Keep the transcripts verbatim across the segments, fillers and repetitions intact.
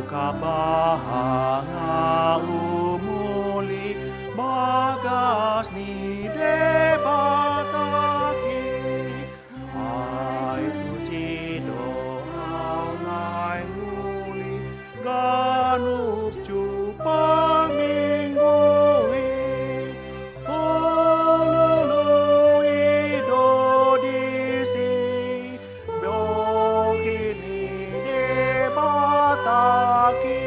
Kabaha na umuli bagas ni Debata i, ai tusi do au naeng uli ganup jumpang Minggu i. Hulului do disi bohi ni Debata i.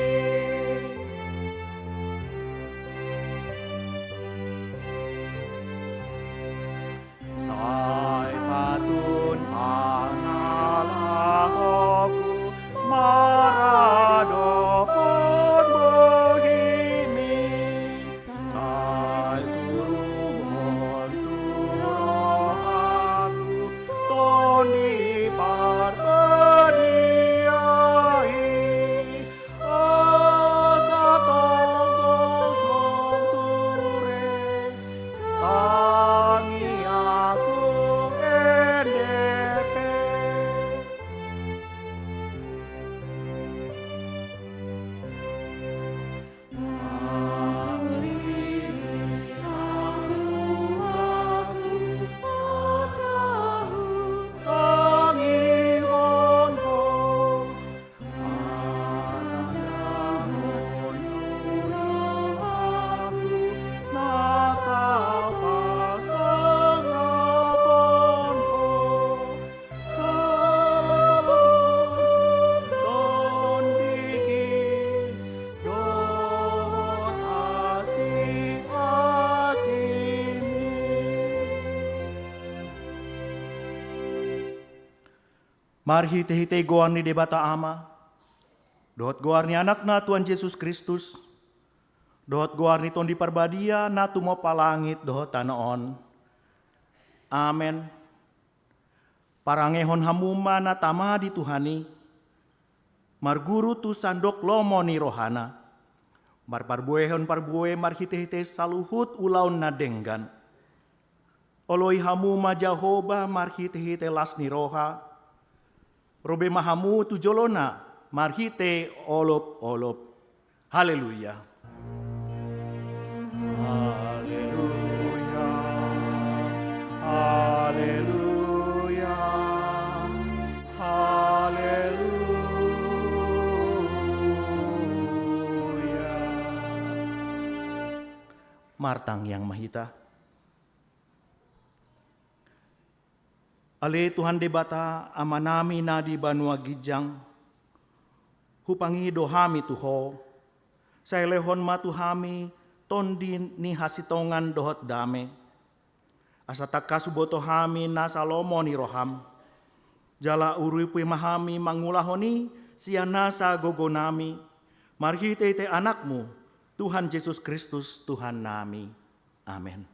Sai patun pangalahonku maradophon bohimi. Sai suruhon tu rohangku Tondi Parbadia i, asa tongtong tung ture tangiangku ende pe. Marhitehite goar ni Debata Ama, dohot goar ni Anakna Tuhan Jesus Kristus, dohot goar ni Tondi Parbadia na tumompa langit dohot tano on. Amen. Parangehon hamu ma na tama di Tuhan i, marguru tu sandok lomo ni rohana, marparbuehon parbue marhitehite saluhut ulaon na denggan. Oloi hamu ma Jahowa marhitehite las ni roha, robe ma hamu tu jolona marhite olopolop. Haleluya. Haleluya. Haleluya. Haleluya. Martangiang ma hita. Ale Tuhan Debata, Amanami na di banua ginjang, hupangido hami tu Ho, sai lehon ma tu hami tondi ni hasintongan dohot dame. Asa tangkas huboto hami nasa lomo ni roham. Jala urupihon ma hami mangulahon i sian nasa gogonami, marhitehite Anakmu, Tuhan Jesus Kristus, Tuhannami. Amen.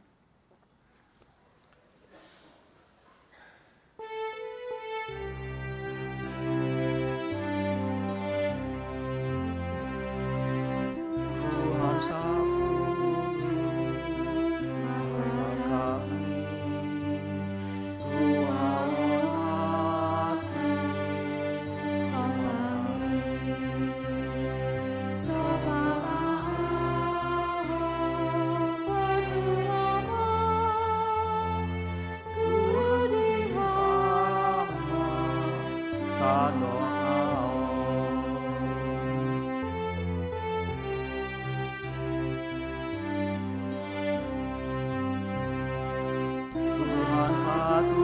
Tuhan, patulus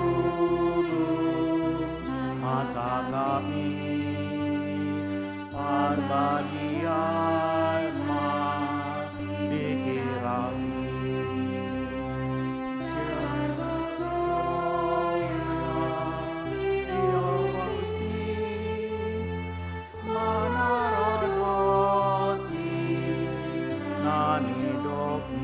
ma sangkapmi, parbadiai ma pikiranmi. Sian gogo ni roham, manaradophon na nidokmi.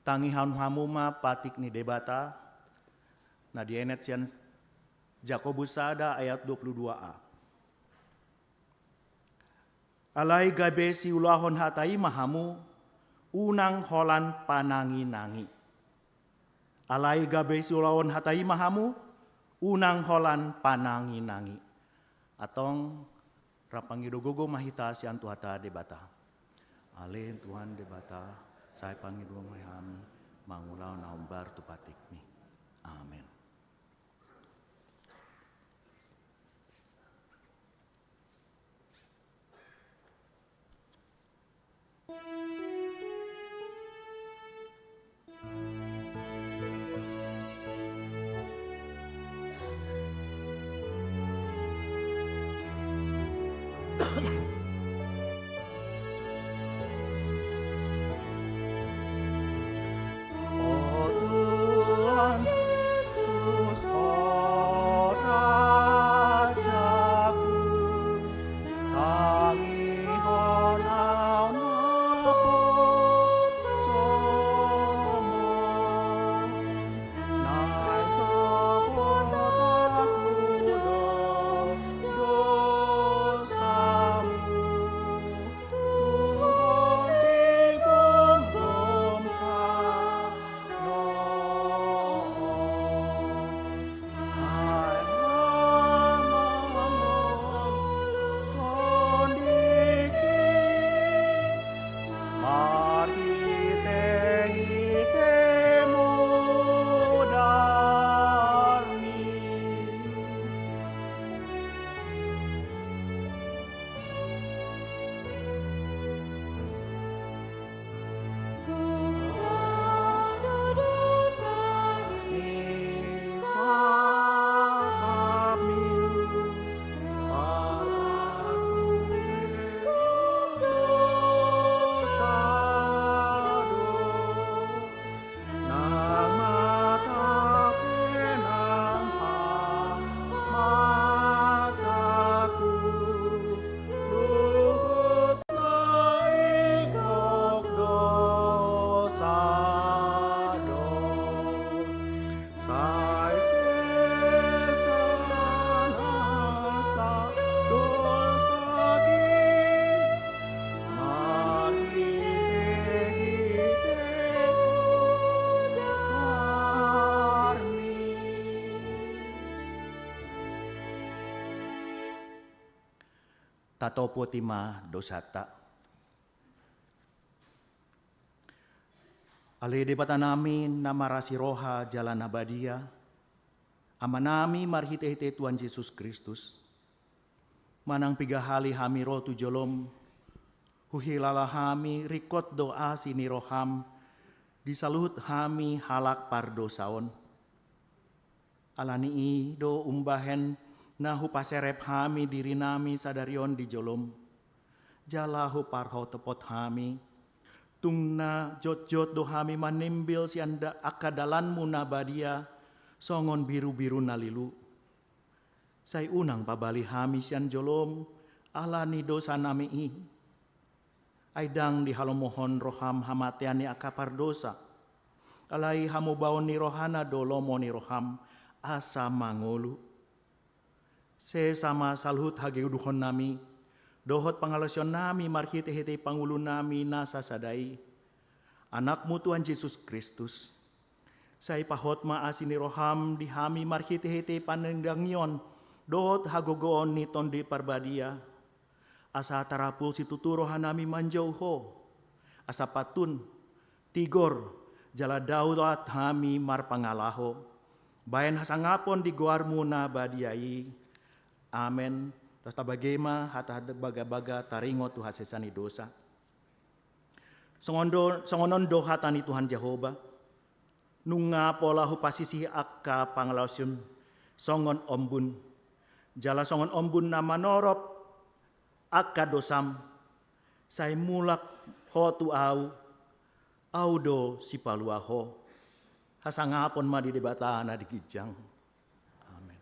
Tangihon hamu ma patik ni Debata na dienet sian Jakobus sada ayat dua puluh dua a. Alai gabe siulahon hata i ma hamu, unang holan pananginangi. Alai gabe siulahon hata i ma hamu, Unang holan panangi-nangi. Antong rap mangido gogo ma hita sian Tuhanta Debata. Ale Tuhan Debata, sai pangidoan ma hami mangulahon na hombar tu patikmi. Amen. O Tuhan Jesus, o Rajaku, tangihon au naposoMu. Naeng topot ahu do dosaMu. Nang mata pe nang pa mataku, luhut na ingkon dosa do. Sai sesa nasa dosa i, marhite-hite goarMi. Tatopoti ma dosanta. Ale Debatanami na marasi roha jala na badia, Amanami marhite-hite Tuhan Jesus Kristus, manang piga hali hami ro tu joloM, huhilala hami ringkot do asi ni rohaM di saluhut hami halak pardosa on. Alani i do umbahen na hupaserep hami dirinami sadari on di joloM, jala huparhotopot hami, tung na jotjot do hami manimbil sian da-, angka dalanMu na badia, songon birubiru na lilu. Sai unang pabali hami sian joloM, ala ni dosanami i. Ai ndang dihalomohon rohaM hamatean ni angka pardosa. Alai hamubaon ni rohana do lomo ni rohaM, asa mangolu. Sesa ma saluhut hagedukennami, dohot pangalaosionnami marhite-hite pangulunami na sasada i, AnakMu Tuhan Jesus Kristus. Sai pahot ma asi ni rohaM di hami marhite-hite panangiangion, dohot hagogoon ni Tondi Parbadia. Asa tarapul situtu rohanami manjou Ho. Asa pantun, tigor, jala daolat hami marpangalaho. Baen hasangapon di goarMu na badia i. Amen. Laos tabege ma hata bagabaga taringot tu hasesaan ni dosa. Songon do, songon on do hata ni Tuhan Jahowa. Nunga pola hupasisihi angka pangalaosim songon ombun. Jala songon ombun na manorop angka dosam. Sai mulak Ho tu Ahu, Ahu do sipalua ho. Hasangapon ma di Debata na di ginjang. Amen.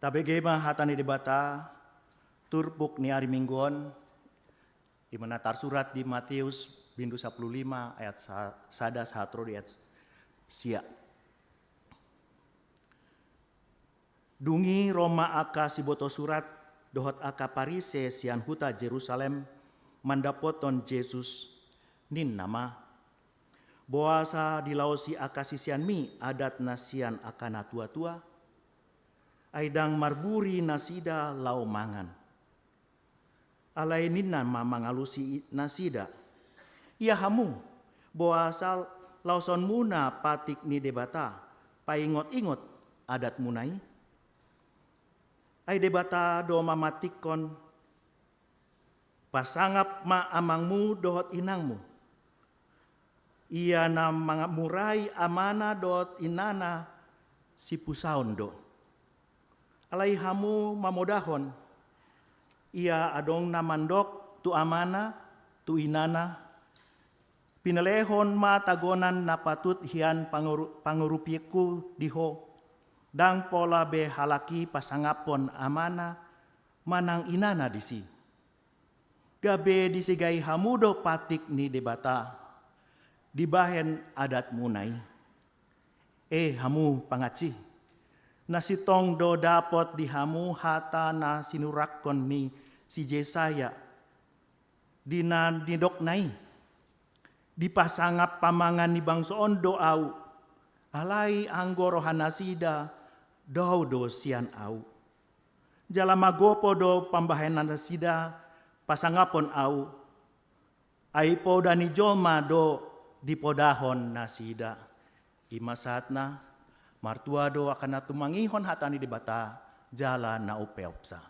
Tabege ma hata ni Debata, turpuk ni ari Minggu on, di mana tarsurat di Matius bindu sapuluh lima ayat sa-, sada sahat ro di ayat sia. Dung i ro ma angka sibotosurat dohot angka Parise sian huta Jerusalem mandapothon Jesus, ninna ma: Boasa dilaosi angka siseanmi adat na sian angka natuatua? Ai ndang marburi nasida laho mangan. Alai ninna ma mangalusi nasida: Ia hamu, boasa laosonmuna patik ni Debata paingotingot adatmuna i? Ai Debata do mamantikkon: Pasangap ma amangmu dohot inangmu. Ia na mangamurai amana dohot inana sipusaon do. Alai hamu mamodahon: Ia adong na mandok tu amana, tu inana: Pinalehon ma tagonan na patut hian pangoru-, pangurupianku di ho, ndang pola be halak i pasangaphon amana manang inana disi. Gabe disegai hamu do patik ni Debata dibahen adatmuna i. E hamu pangansi, na sintong do dapot di hamu hata na sinurathon ni si Jesaya, di na nidokna i: Dipasangap pamangan ni bangso on do Ahu, alai anggo rohanasida dao do sian Ahu. Jala magopo do pambahenannasida pasangaphon Ahu, ai poda ni jolma do dipodahon nasida. I ma sahatna. Martua do angka na tumangihon hata ni Debata jala na umpeopsa.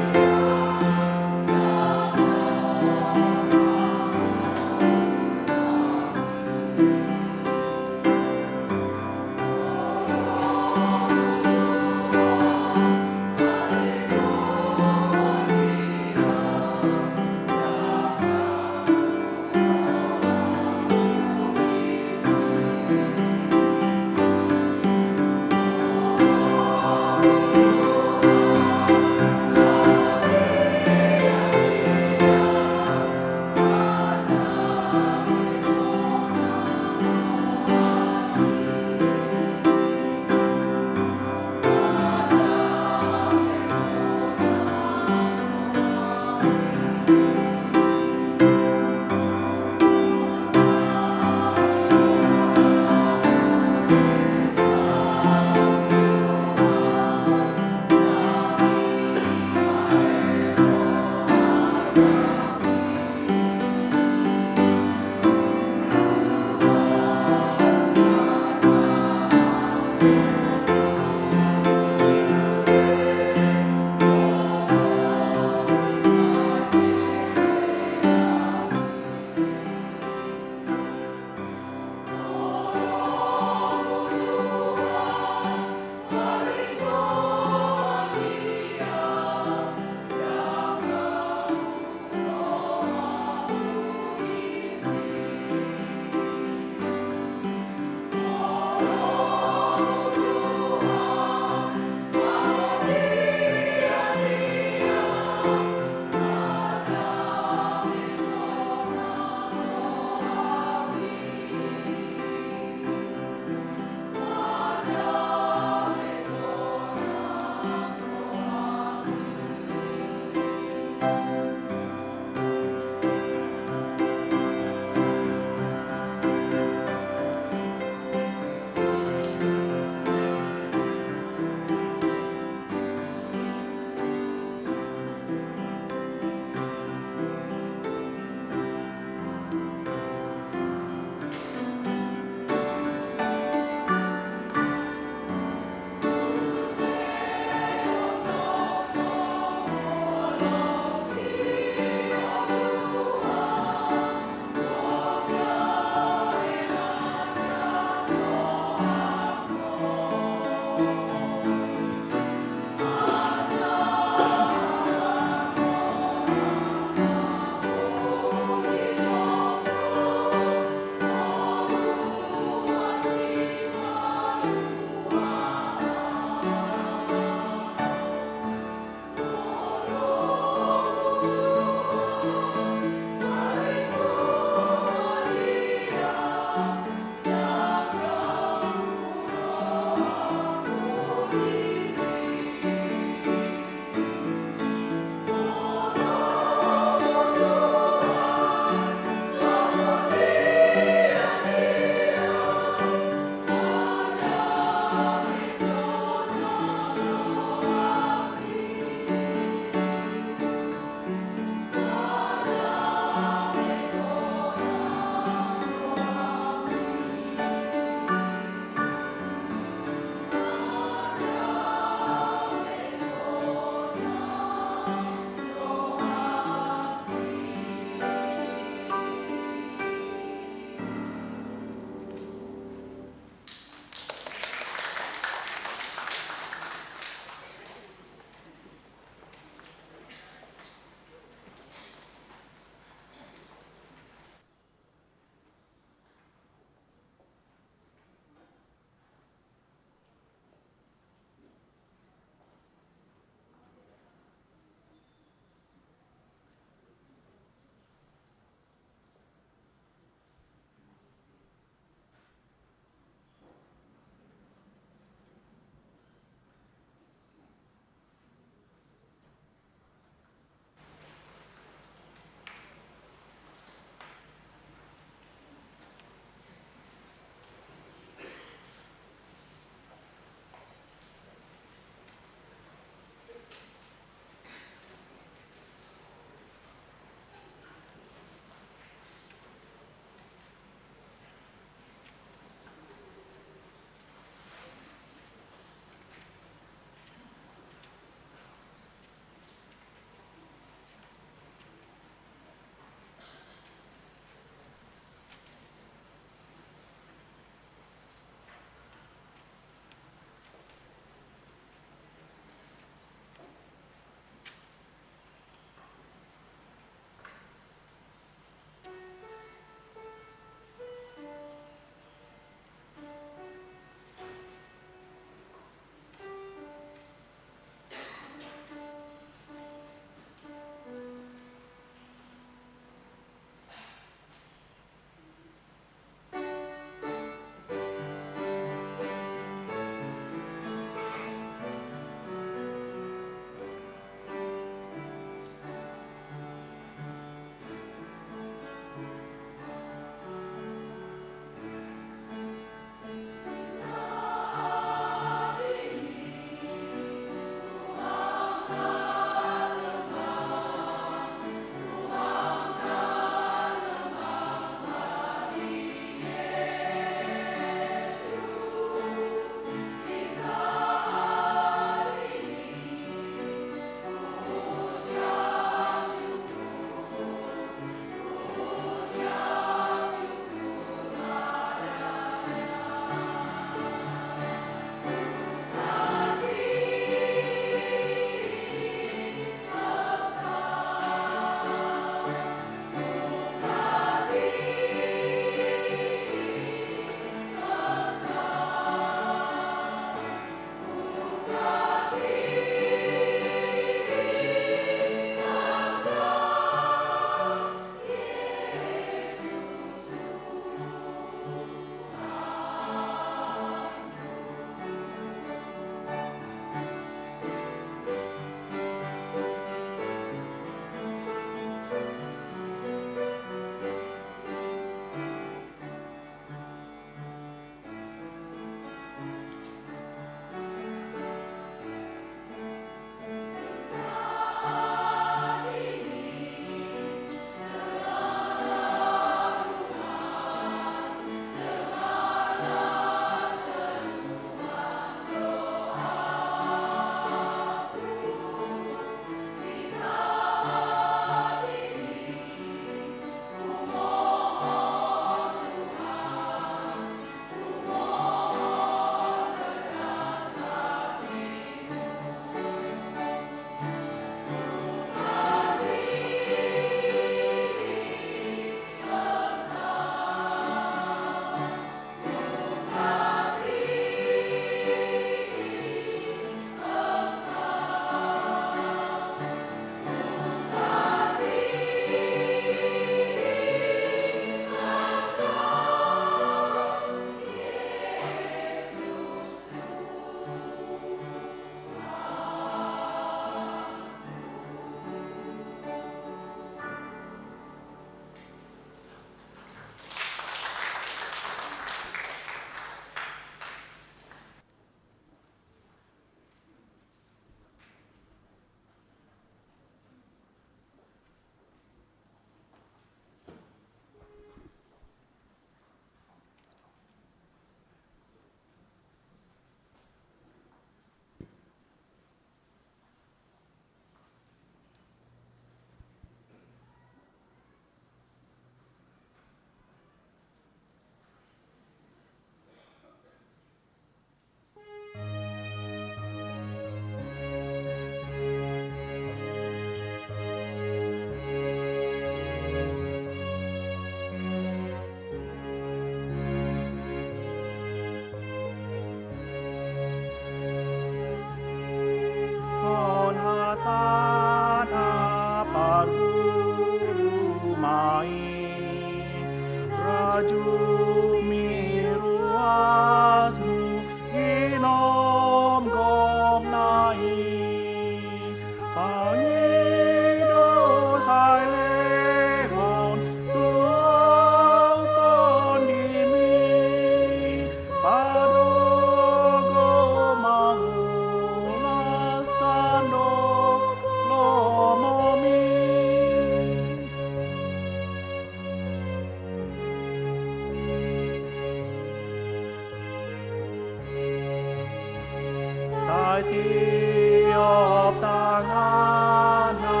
Tiop tanganna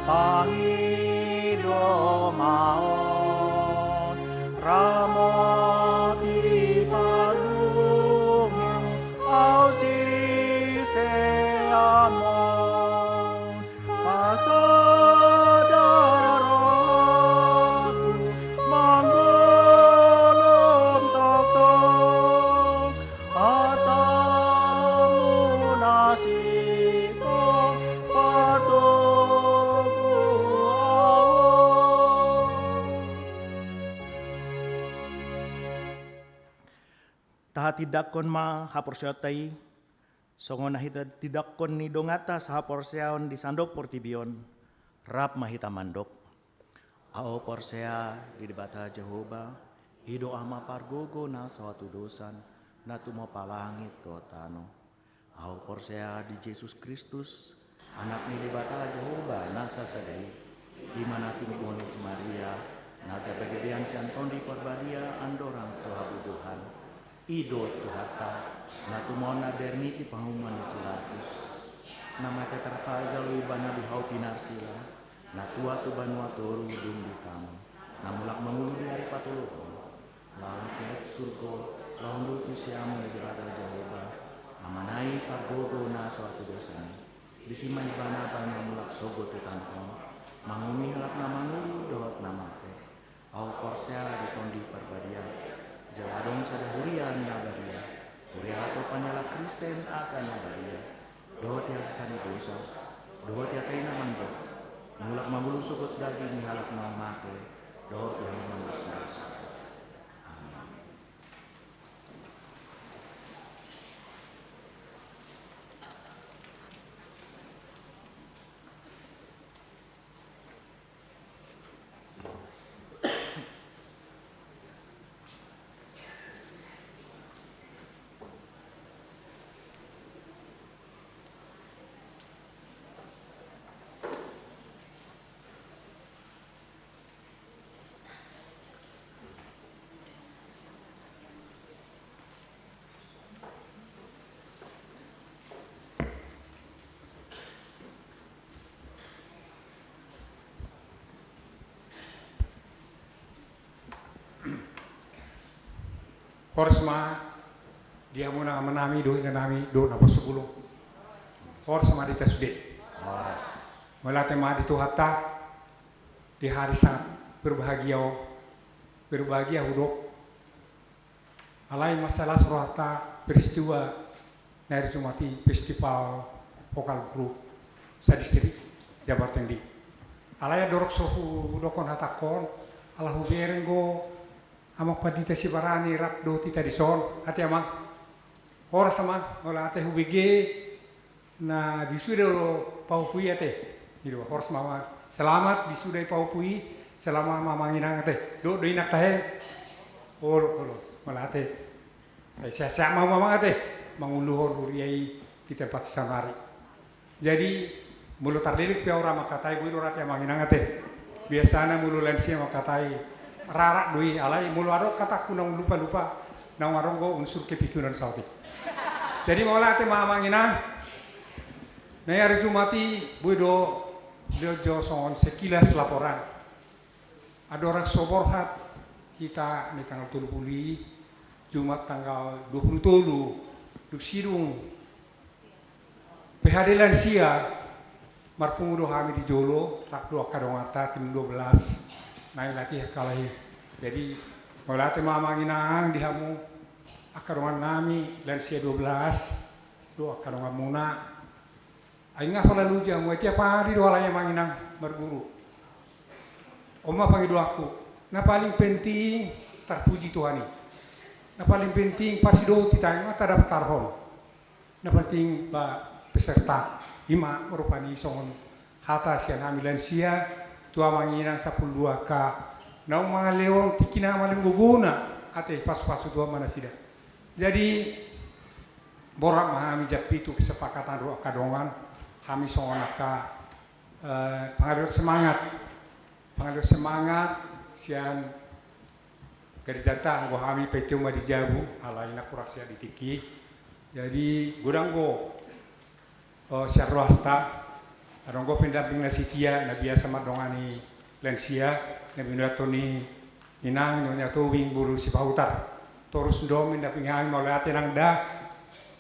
pangido ma on, ramoti panggungu au siseanmu. Pasada rohaku manggulung tongtong hatamu na sintong patogu au. Tahatindangkon ma haporseaonta i, songon na hita tindangkon ni donganta sahaporseaon di sandok portibi on, rap ma hita mandok. Ahu porsea di Debata Jahowa, i do Ama pargogo na so hatudosan, na tumompa langit dohot tano. Ahu porsea di Jesus Kristus, Anak ni Debata Jahowa na sasada i, i ma na tinubuhon ni si Maria, na gabegabean sian Tondi Parbadia andorang so habubuhan. I do Tuhanta, na tumaon na berni di panguhuman ni si Pilatus, na mate tarpajal do Ibana di hau pinarsila, na tua tu banua toru dung ditano, na mulak mangolu di ari patoluhon. Laho naeng tu surgo, laho hundul tu siamun ni Debata Jahowa, Amana i pargogo na so hatudosan i. Disi ma Ibana bahen na mulak sogot tu tano on, manguhumi halak na mangolu dohot na mate. Ahu porsea di Tondi Parbadia, jala adong sada huria na badia, huria hatop ni halak Kristen angka na badia, dohot di hasesaan ni dosa, dohot di hata i na mandok, mulak mangolu sogot daging ni halak na mate, dohot di hamu na mardosa. Amen. Horas ma di hamuna amanami dohot inanami dohot naposobulung. Horas ma di hita sude. Mauliate ma di Tuhanta di hari sangat berbahagia on. Berbahagia hudok. Alai mansai las rohanta peristiwa na hari Jumat i, festival vokal grup sadistrik Jabar Tengdi. Alai andorang so hudokkon hatangkon, ala hubereng do Amang Pandita Sibarani rap dohot hita dison, ate Amang. Horas Amang, mauliate hubege na di sude do pahompu i ate. Horas ma Amang. Selamat di sude pahompu i, selamat ma Amang Inang ate. Dohot do inang tahe. Olo, olo, mauliate. Sai sehat-sehat ma Amang ate, manguluhon huria i di tempat saonari. Jadi molo tarleleng pe au ra mangkatai, boi do ra ate Amang Inang ate. Biasana molo lansia mangkatai rarat do i, alai molo adong hatangku naung lupa-lupa, naung adong do unsur kepikiran saotik. Jadi mauliate ma Amang Inang. Na i hari Jumat i boi do, boi do songon sekilas laporan. Andorang so borhat hita di tanggal tolu pulu i, Jumat tanggal dua pulu tolu, dung sidung P H D lansia, marpungu do hami di jolo, rap do angka donganta tim dua belas, naeng latihan kalai. Jadi mauliate ma Amang Inang di hamu angka dongannami lansia dua belas, dohot angka donganmuna. Ai nga pala luja hamu, ai tiap ari do alai Amang Inang marguru. On ma pangidoanku, na paling penting tarpuji Tuhan i. Na paling penting pasidot hita i, nga tadaptarhon. Na penting ba peserta, i ma rupani songon hata sian hami lansia tu Amang Inang sampulu dua angka naung mangalehon tingki na malim gogona ate, pasu-pasu Tuhan ma nasida. Jadi borat ma hami jampi tu kesepakatan dohot angka dongan, hami songon angka, eh, pangalehon semangat. Pangalehon semangat sian gerejanta, anggo hami paintihon ma di jabu, alai na kurang sehat di tingki. Jadi godang do O, sian ruasta, adong do pendamping na sitia, na biasa mandongani lansia, na binoan ni inang, Nyonya Tobing boru Sipahutar. Torus do mendampingi hami, mauliate nang da.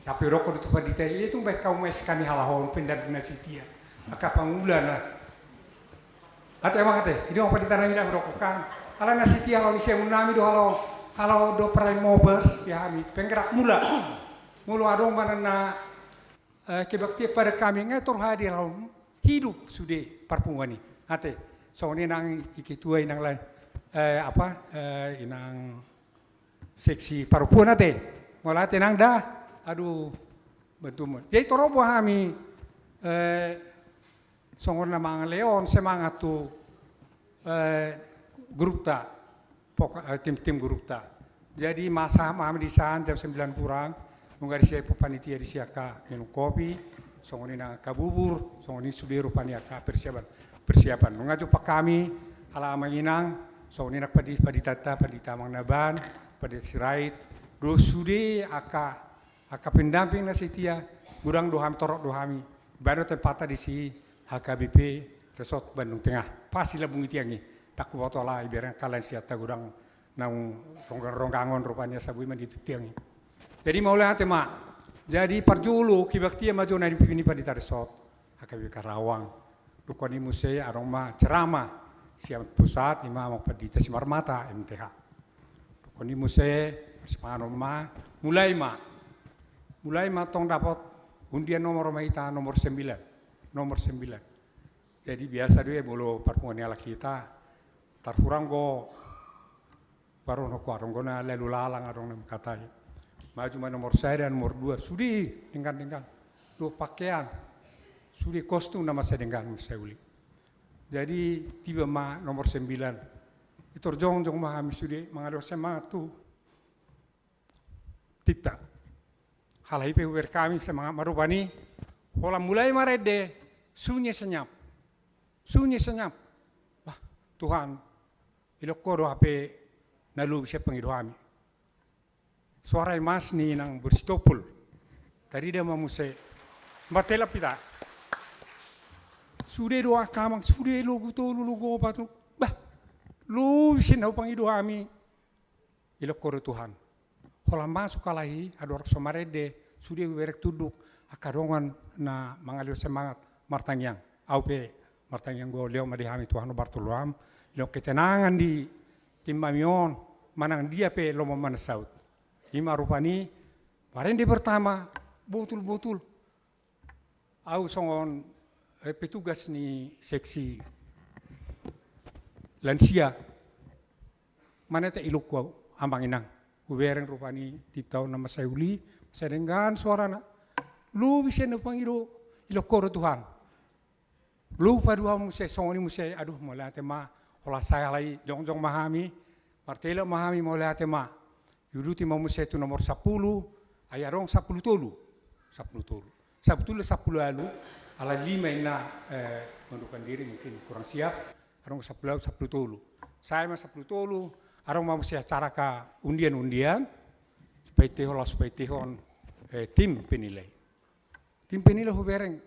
Sampe hudok do tu pandita, ia tung baen hamu ma S K ni halak on pendamping na sitia. Angka pangula na. Ate amang ate, i do pandita nami na hudok kan. Ala na sitia halak on, i siamun nami do halak on, halak on do prime movers, ia hami penggerak mula. Molo adong manang na Eh, kebaktian pada kami, nga tor hadir, lalu hidup sude parpunguan i. Ate, songon i nang i ketua, inang lain, eh, apa, eh, inang seksi parpunguan ate. Mauliate nang da, aduh, bantu mo. Jadi torop do hami, eh, songon na mangaleon semangat tu, eh, grupta, pok-, eh, tim-tim grupta. Jadi masa ma hami di san jam sembilan kurang, nunga disi panitia disi angka minum kopi, songon i nang angka bubur, songon i sude rupani angka persiapan. Persiapan. Nunga jumpang hami, halak amang inang, songon i nang padi-, panditanta, pandita Amang Naban, pandita Sirait, dohot sude angka angka pendamping na sitia, godang do hami, torop do hami. Baen do tempatna disi H K B P Resort Bandung Tengah. Pas di lambung i tiang i. Ndang huboto, alai bereng angka lansianta godang naung ronggang-ronggangon rupani, asa boi ma di tiang i. Jadi mauliate ma. Jadi parjolo kebaktian ma jo na dipimpin ni pandita Resort H K B P Karawang. Dung i muse adong ma ceramah sian pusat, i ma Amang Pandita Simarmata, M T H. Dung i muse parsipanganon ma, mulai ma. Mulai ma tong dapot undian nomor ma hita, nomor sembilan. Nomor sembilan. Jadi biasa do i molo parpunguan ni halak hita, tarhurang do, baru noko adong do na lalu lalang, adong na mangkatai. Maju ma nomor sada, nomor dua, sude denggan-denggan. Dohot pakean, sude kostum na mansai denggan, mansai uli. Jadi tiba ma nomor sembilan. Itor jongjong ma hami sude mangalehon semangat tu timta. Halak i pe hubereng hami semangat ma rupani. Holan mulai marende, sunyi senyap. Sunyi senyap. Wah, Tuhan, ilehon Ho do hape na lobi sian pangido hami. Suara emas ni inang boru Sitompul. Tarida ma muse. Martelap hita. Sude do angka amang, sude logu tolu, logu opat, logu. Bah, lobi sian na hupangido hami. Ilehon Ho do Tuhan. Holan masuk halak i, andorang so marende, sude hubereng tunduk angka dongan na mangalehon semangat, martangiang. Au pe martangiang do, lehon ma di hami Tuhan, hombar tu joloan, lehon ketenangan di tim nami on, manang dia pe lomo manang saut. I ma rupani, marende pertama, botul-botul. Au songon, eh, petugas ni seksi lansia, manete ilungku au, amang inang. Hubereng rupani timta on na mansai uli, mansai denggan suarana. Lobi sian na hupangido, ilehon Ho do Tuhan. Lobi paduahon muse, songon i muse, aduh, mauliate ma, holan sae halak i, jongjong ma hami, martelap ma hami, mauliate ma. Diuduti ma muse tu nomor sampulu, ai adong sampulu tolu. Sampulu tolu. Sabotulna sampulu ualu, alai lima inna, eh, mengundurkan diri, mungkin kurang siap, adong sampulu ualu, sampulu tolu. Sae ma sampulu tolu, adong ma muse acara angka undian-undian, paintehon, laos paintehon, eh, tim penilai. Tim penilai hubereng,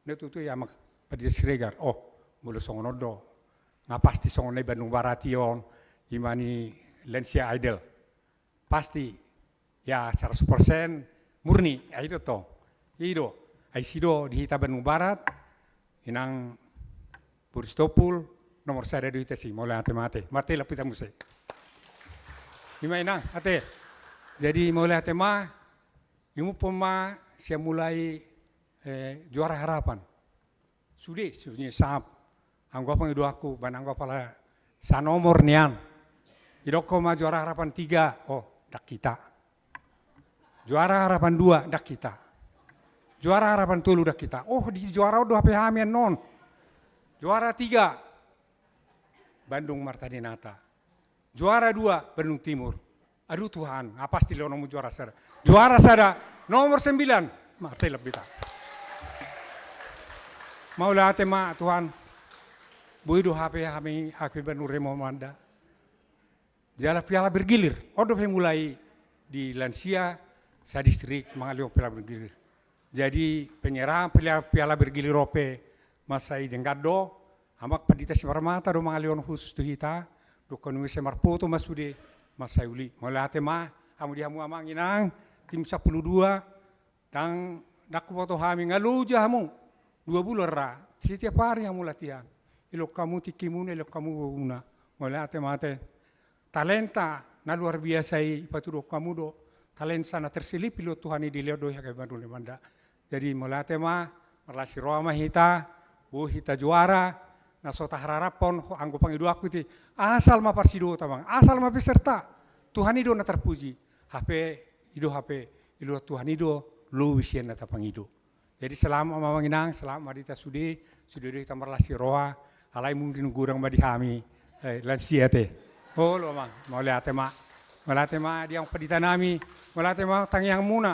na tutu i Amang Pandita Siregar. Oh, molo songon on do. Nga pasti songon na i Bandung Barat i on, i ma ni Lansia Idol. Pasti, ya, seratus persen murni, ya, i do tong. I do, ai disi do di hita Bandung Barat, inang boru Sitompul, nomor sada do hita disi, mauliate ma ate, martelap hita muse. I ma inang, ate. Jadi mauliate ma, imuphon ma sian mulai, eh, juara harapan. Sude, sude sap. Anggo pangidoanku, baen anggo apala sanomor nian. Didok ho ma juara harapan tiga, oh, ndang hita. Juara harapan dua, ndang hita. Juara harapan tolu, ndang hita. Oh, di juara on do hape hami annon. Juara tiga, Bandung Marta Dinata. Juara dua, Bandung Timur. Aduh Tuhan, nga pasti lehononmu juara sada. Juara sada, nomor sembilan, martelap hita. Mauliate ma Tuhan, boi do hape hami, hape Bandung Remo Manda. Jala piala bergilir, on dope mulai di lansia, sadistrik mangalehon piala bergilir. Jadi penyerahan piala, piala bergilir on pe mansai denggan do. Amang Pandita Simarmata do mangalehon khusus tu hita. Dongkon muse marpoto ma sude mansai uli. Mauliate ma hamu di hamu amang inang, tim sampulu dua. Ndang, ndang huboto hami nga loja hamu. Dua bulan ra, setiap hari hamu latihan. Dilehon hamu tingkimuna, dilehon hamu boumuna. Mauliate ma ate. Talenta na luar biasa i ipatuduhon hamu do. Talenta na terselip dilehon Tuhan i, dilehon do i hagabe manurmanda. Jadi mauliate ma, marlas ni roha ma hita, boi hita juara. Na so tahararaphon, anggo pangidoanku i, asal ma parsidota amang, asal ma peserta. Tuhan i do na tarpuji. Hape, i do hape, dilehon Tuhan i do lobi sian na tapangido. Jadi selamat ma amang inang, selamat ma di hita sude, sude do hita marlas ni roha, alai mungkin godang ma di hami, eh, lansia ate. Olo amang, mauliate ma. Mauliate ma di amang pandita nami, mauliate ma tangiangmuna.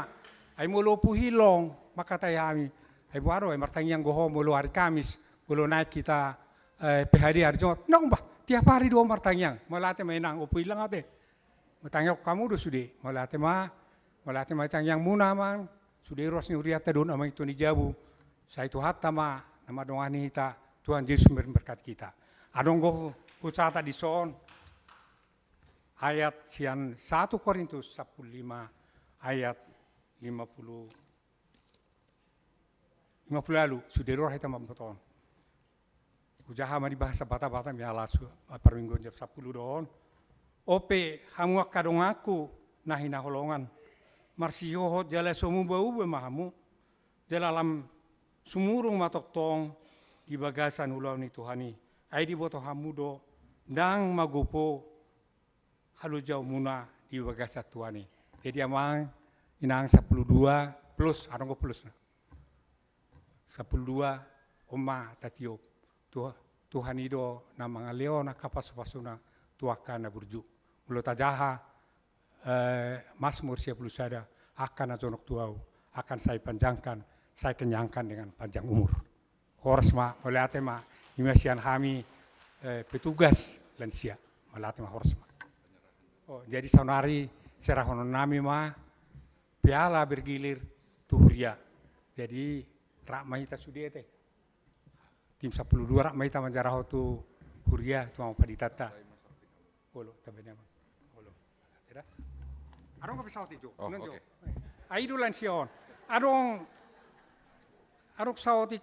Ai molo puhilong mangkatai hami. Ai boha do, ai martangiang do ho molo hari Kamis, molo naek hita, eh, P H D hari Jumat. Nang bah, tiap hari do martangiang. Mauliate ma inang, opo hilang ate. Martangiang hamu do sude. Mauliate ma, mauliate ma tangiangmuna amang. Sude ruas ni hurianta do on amang, i tu ni jabu. Sai Tuhanta ma na mandongani hita, Tuhan Jesus memberkati kita. Adong do hucatat dison ayat sian satu Korintus sampulu lima ayat lima pulu, lima pulu ualu, sude roha hita mambotohon. Hujaha ma di bahasa Batak-Batak miala su, parmingguon jam sampulu do on. Onpe hamu angka donganku na hinaholongan, marsihohot jala so muba-uba ma hamu, jala lam sumurung ma tongtong di bagasan ulaon ni Tuhan i. Ai diboto hamu do, ndang magopo halojaonmuna di bagasan Tuhan i. Jadi amang inang sampulu dua plus, adong do plusna. Sampulu dua, on ma tatiop. Tuh-, Tuhan i do na mangalehon angka pasu-pasuna tu angka na burju. Molo tajaha, eh, Mazmur sia pulu sada, angka na jonok tu Ahu akan sai panjangkan, sai kenyangkan dengan panjang umur. Horas ma, mauliate ma, i ma sian hami, eh, petugas lansia. Mauliate ma, horas ma. Oh, jadi saonari serahononnami ma piala bergilir tu huria. Jadi rap ma hita sude ate. Tim sampulu dua rap ma hita manjarahon tu huria, tu amang panditanta. Olo, tambai ni amang. Olo. Teras. Adong dope saotik jo. Oh, oke. Ai do lansia on. Adong, adong saotik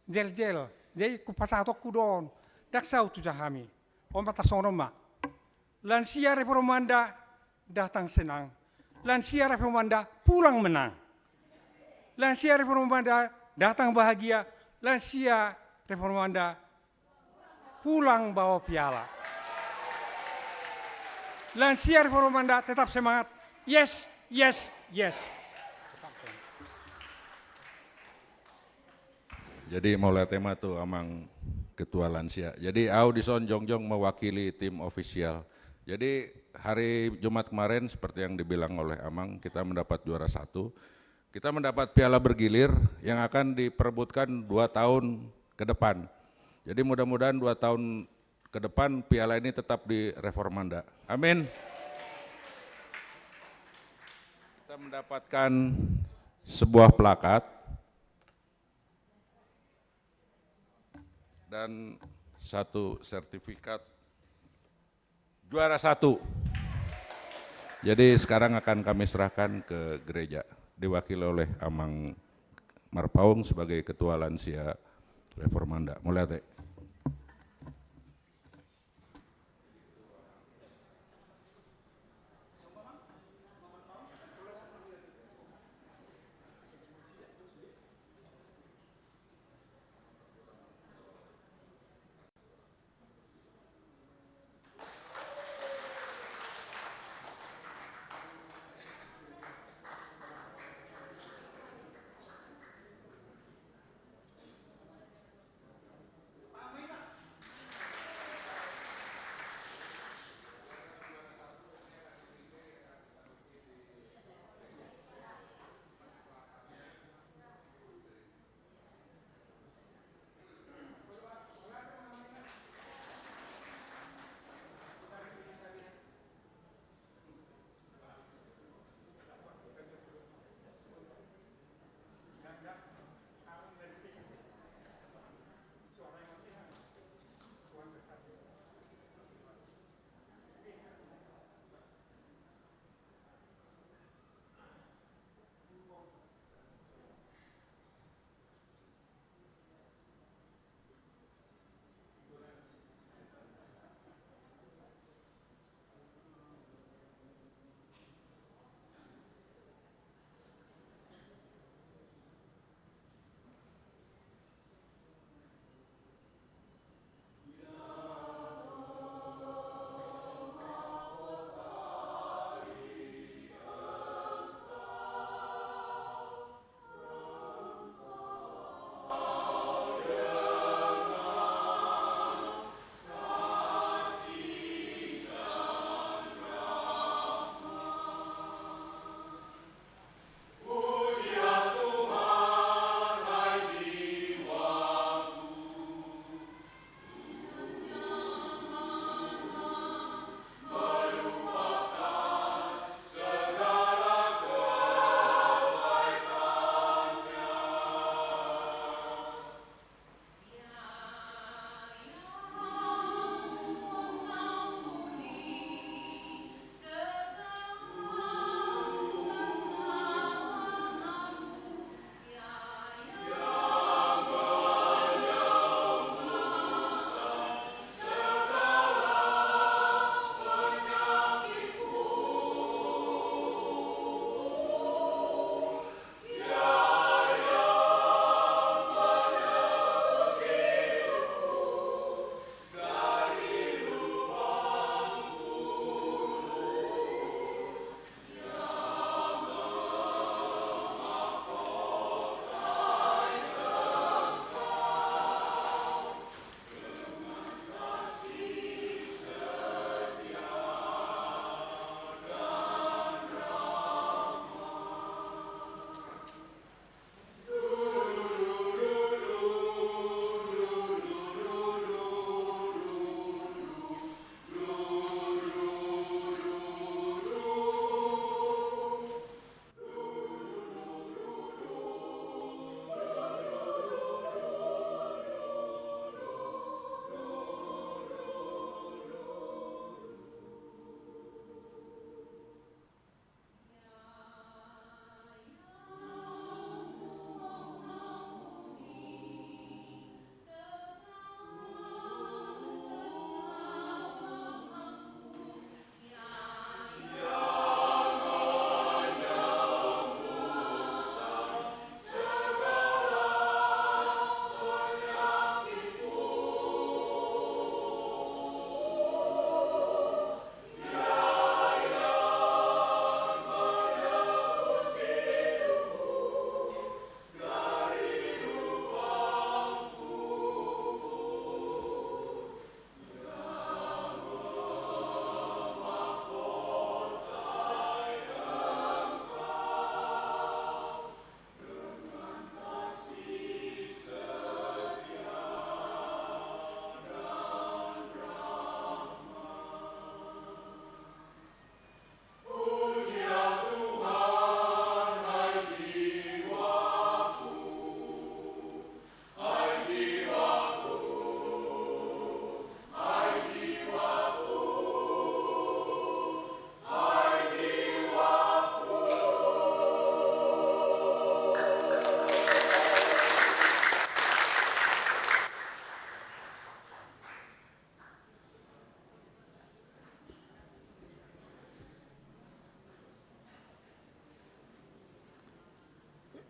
jel-jel. Jadi hupasahatonku do on. Ndang saut hujaha hami. On ma tarsongon on ma. Lansia Reformanda datang senang. Lansia Reformanda pulang menang. Lansia Reformanda datang bahagia. Lansia Reformanda pulang bawa piala. Lansia Reformanda tetap semangat. Yes, yes, yes. Jadi mauliate ma tu amang ketua lansia. Jadi au dison jongjong mewakili tim ofisial. Jadi hari Jumat kemarin seperti yang dibilang oleh amang, kita mendapat juara satu. Kita mendapat piala bergilir yang akan diperebutkan dua tahun ke depan. Jadi mudah-mudahan dua tahun ke depan piala ini tetap di Reformanda. Amin. Kita mendapatkan sebuah plakat dan satu sertifikat juara satu. Jadi sekarang akan kami serahkan ke gereja, diwakili oleh Amang Marpaung sebagai ketua lansia Reformanda. Mauliate.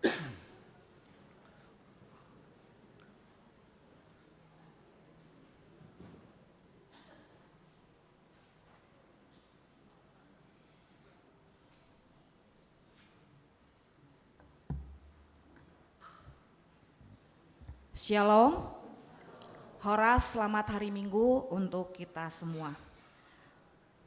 Shalom. Horas, selamat hari Minggu untuk kita semua.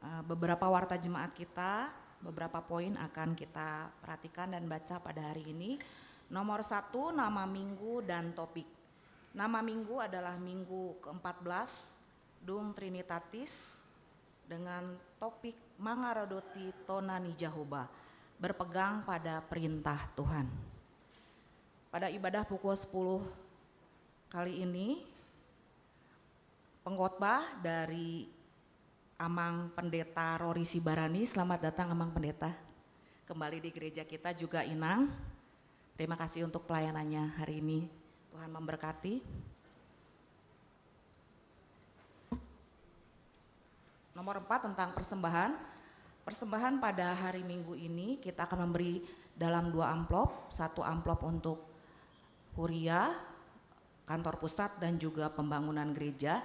Eh, beberapa warta jemaat kita, beberapa poin akan kita perhatikan dan baca pada hari ini. Nomor satu, nama minggu dan topik. Nama minggu adalah minggu keempat belas, Dung Trinitatis, dengan topik Mangaradoti Tona ni Jahowa, berpegang pada perintah Tuhan. Pada ibadah pukul sepuluh kali ini, pengkhotbah dari Amang Pendeta Rory Sibarani. Selamat datang, Amang Pendeta, kembali di gereja kita juga, Inang. Terima kasih untuk pelayanannya hari ini. Tuhan memberkati. Nomor empat, tentang persembahan. Persembahan pada hari Minggu ini kita akan memberi dalam dua amplop, satu amplop untuk Huria, kantor pusat, dan juga pembangunan gereja.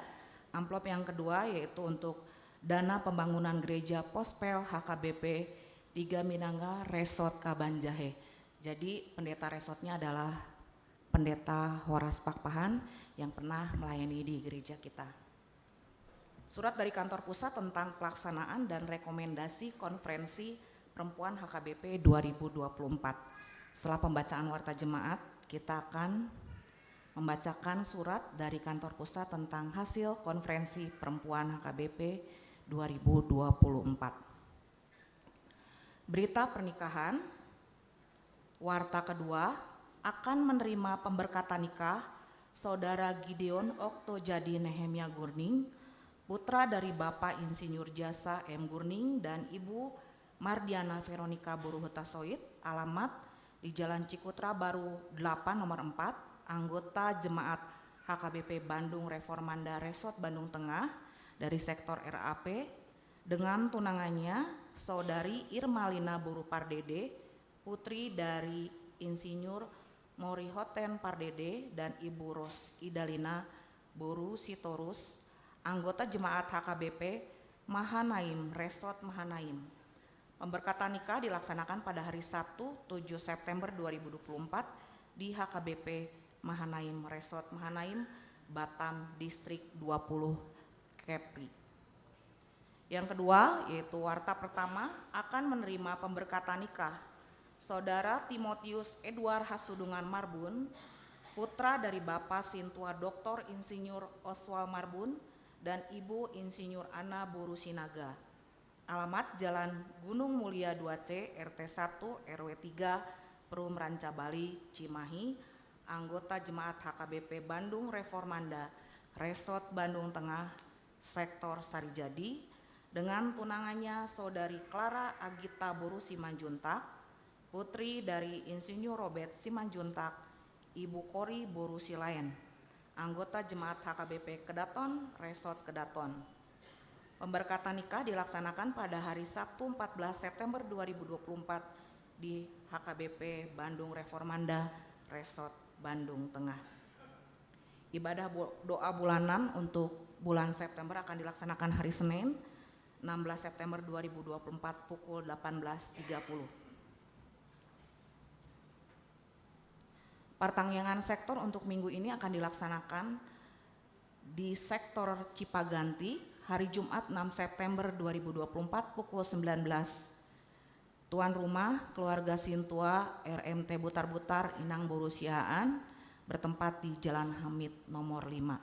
Amplop yang kedua yaitu untuk dana pembangunan gereja Pospel H K B P Tiga Minanga Resort Kabanjahe. Jadi pendeta resortnya adalah Pendeta Horas Pakpahan yang pernah melayani di gereja kita. Surat dari kantor pusat tentang pelaksanaan dan rekomendasi konferensi perempuan H K B P dua ribu dua puluh empat. Setelah pembacaan warta jemaat, kita akan membacakan surat dari kantor pusat tentang hasil konferensi perempuan H K B P dua ribu dua puluh empat. Berita pernikahan. Warta kedua, akan menerima pemberkatan nikah Saudara Gideon Okto Jadi Nehemia Gurning, putra dari Bapak Insinyur Jasa M Gurning dan Ibu Mardiana Veronica Boru Hutasoit, alamat di Jalan Cikutra Baru delapan nomor empat, anggota jemaat H K B P Bandung Reformanda Resort Bandung Tengah, dari sektor R A P, dengan tunangannya, Saudari Irmalina Boru Pardede, putri dari Insinyur Mori Hoten Pardede dan Ibu Ros Idalina Boru Sitorus, anggota jemaat H K B P Mahanaim, Resort Mahanaim. Pemberkatan nikah dilaksanakan pada hari Sabtu, tujuh September dua ribu dua puluh empat, di H K B P Mahanaim, Resort Mahanaim, Batam, Distrik dua puluh, Kepri. Yang kedua, yaitu warta pertama, akan menerima pemberkatan nikah Saudara Timotius Edward Hasudungan Marbun, putra dari Bapa Sintua Doktor Insinyur Oswald Marbun dan Ibu Insinyur Anna Boru Sinaga. Alamat Jalan Gunung Mulia dua C, R T satu, R W tiga, Perum Ranca Bali, Cimahi, anggota jemaat H K B P Bandung Reformanda, Resort Bandung Tengah, Sektor Sarijadi, dengan tunangannya Saudari Clara Agita Boru Simanjuntak, putri dari Insinyur Robert Simanjuntak, Ibu Kori Boru Silaen, anggota jemaat H K B P Kedaton, Resort Kedaton. Pemberkatan nikah dilaksanakan pada hari Sabtu, empat belas September dua ribu dua puluh empat, di H K B P Bandung Reformanda, Resort Bandung Tengah. Ibadah bu-, doa bulanan untuk bulan September akan dilaksanakan hari Senin, enam belas September dua ribu dua puluh empat, pukul delapan belas tiga puluh. Partangiangan sektor untuk minggu ini akan dilaksanakan di Sektor Cipaganti, hari Jumat, enam September dua ribu dua puluh empat, pukul sembilan belas. Tuan rumah, keluarga Sintua R M T Butar-Butar, Inang Boru Siahaan, bertempat di Jalan Hamid nomor lima.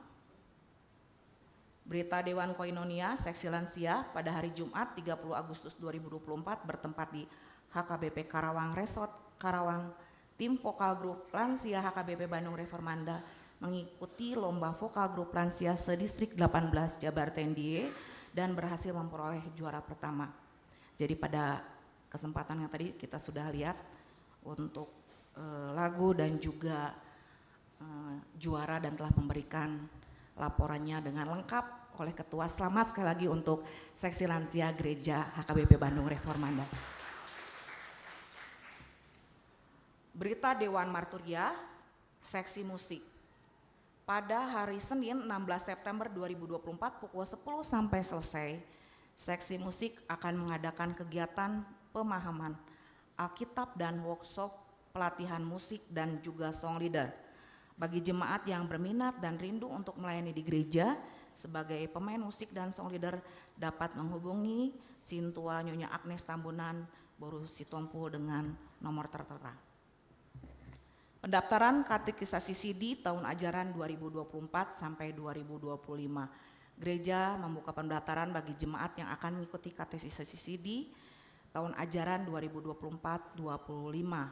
Berita Dewan Koinonia Seksi Lansia pada hari Jumat, tiga puluh Agustus dua ribu dua puluh empat, bertempat di H K B P Karawang Resort Karawang. Tim Vokal Grup Lansia H K B P Bandung Reformanda mengikuti lomba Vokal Grup Lansia se-Distrik delapan belas Jabar T N D I E dan berhasil memperoleh juara pertama. Jadi pada kesempatan yang tadi kita sudah lihat untuk, eh, lagu dan juga, eh, juara, dan telah memberikan laporannya dengan lengkap oleh ketua. Selamat sekali lagi untuk Seksi Lansia Gereja H K B P Bandung Reformanda. Berita Dewan Marturia, seksi musik. Pada hari Senin, enam belas September dua ribu dua puluh empat, pukul sepuluh sampai selesai, seksi musik akan mengadakan kegiatan pemahaman Alkitab dan workshop pelatihan musik dan juga song leader. Bagi jemaat yang berminat dan rindu untuk melayani di gereja sebagai pemain musik dan song leader, dapat menghubungi Sintua Nyonya Agnes Tambunan, Boru Sitompul, dengan nomor tertera. Pendaftaran katekisasi sidi tahun ajaran dua ribu dua puluh empat sampai dua ribu dua puluh lima. Gereja membuka pendaftaran bagi jemaat yang akan mengikuti katekisasi sidi tahun ajaran dua ribu dua puluh empat dua puluh lima.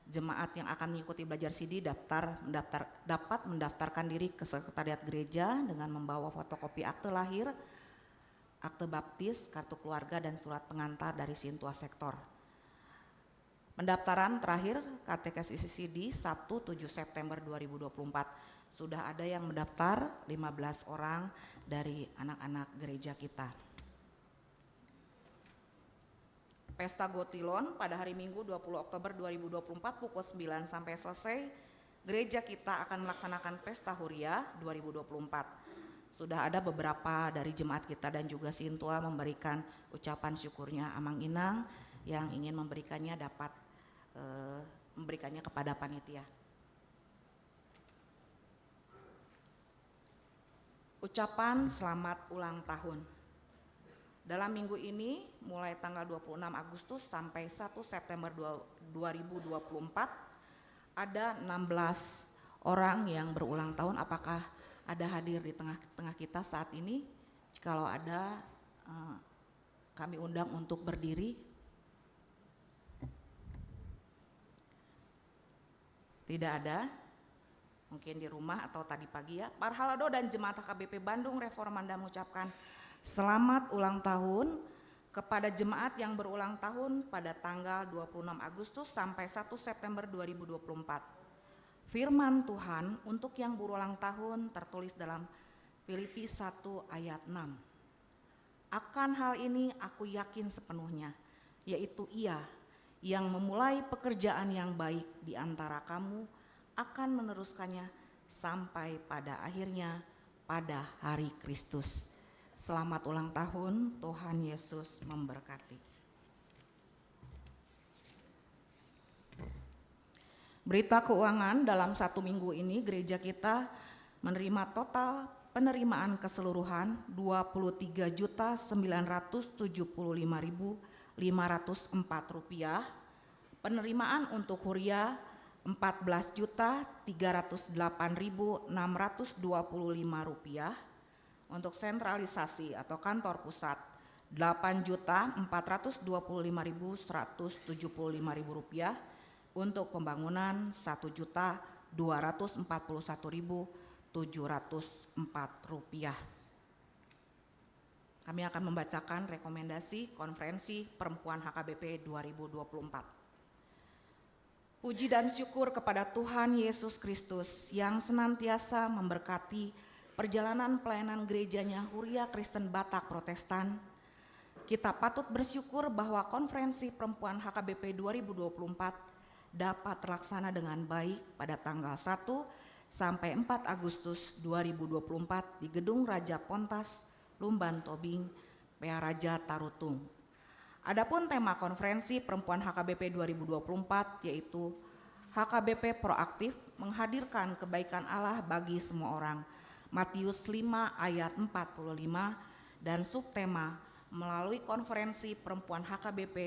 Jemaat yang akan mengikuti belajar sidi daftar, mendaftar, dapat mendaftarkan diri ke sekretariat gereja dengan membawa fotokopi akte lahir, akte baptis, kartu keluarga, dan surat pengantar dari Sintua Sektor. Pendaftaran terakhir katekisasi sidi Sabtu, tujuh September dua ribu dua puluh empat. Sudah ada yang mendaftar, lima belas orang dari anak-anak gereja kita. Pesta Gotilon pada hari Minggu, dua puluh Oktober dua ribu dua puluh empat, pukul sembilan sampai selesai. Gereja kita akan melaksanakan Pesta Huria dua ribu dua puluh empat. Sudah ada beberapa dari jemaat kita dan juga Sintua memberikan ucapan syukurnya. Amang Inang yang ingin memberikannya dapat, eh, memberikannya kepada panitia. Ucapan selamat ulang tahun. Dalam minggu ini, mulai tanggal dua puluh enam Agustus sampai satu September dua-, dua ribu dua puluh empat, ada enam belas orang yang berulang tahun. Apakah ada hadir di tengah-tengah kita saat ini? Jikalau ada, eh, kami undang untuk berdiri. Tidak ada. Mungkin di rumah atau tadi pagi, ya. Parhalado dan jemaat H K B P Bandung Reformanda mengucapkan selamat ulang tahun kepada jemaat yang berulang tahun pada tanggal dua puluh enam Agustus sampai satu September dua ribu dua puluh empat. Firman Tuhan untuk yang berulang tahun tertulis dalam Filipi satu ayat enam. Akan hal ini aku yakin sepenuhnya, yaitu Ia yang memulai pekerjaan yang baik di antara kamu akan meneruskannya sampai pada akhirnya pada hari Kristus. Selamat ulang tahun, Tuhan Yesus memberkati. Berita keuangan dalam satu minggu ini, gereja kita menerima total penerimaan keseluruhan dua puluh tiga juta sembilan ratus tujuh puluh lima ribu lima ratus empat rupiah, penerimaan untuk huria empat belas juta tiga ratus delapan ribu enam ratus dua puluh lima rupiah, untuk sentralisasi atau kantor pusat, delapan juta empat ratus dua puluh lima ribu seratus tujuh puluh lima ribu rupiah, untuk pembangunan, satu juta dua ratus empat puluh satu ribu tujuh ratus empat rupiah. Kami akan membacakan rekomendasi Konferensi Perempuan H K B P dua ribu dua puluh empat. Puji dan syukur kepada Tuhan Yesus Kristus yang senantiasa memberkati perjalanan pelayanan gereja-Nya Huria Kristen Batak Protestan. Kita patut bersyukur bahwa Konferensi Perempuan H K B P dua ribu dua puluh empat dapat terlaksana dengan baik pada tanggal satu sampai empat Agustus dua ribu dua puluh empat di Gedung Raja Pontas, Lumban Tobing, Pearaja, Tarutung. Adapun tema Konferensi Perempuan H K B P dua ribu dua puluh empat yaitu H K B P proaktif menghadirkan kebaikan Allah bagi semua orang, Matius lima ayat empat puluh lima, dan subtema melalui Konferensi Perempuan H K B P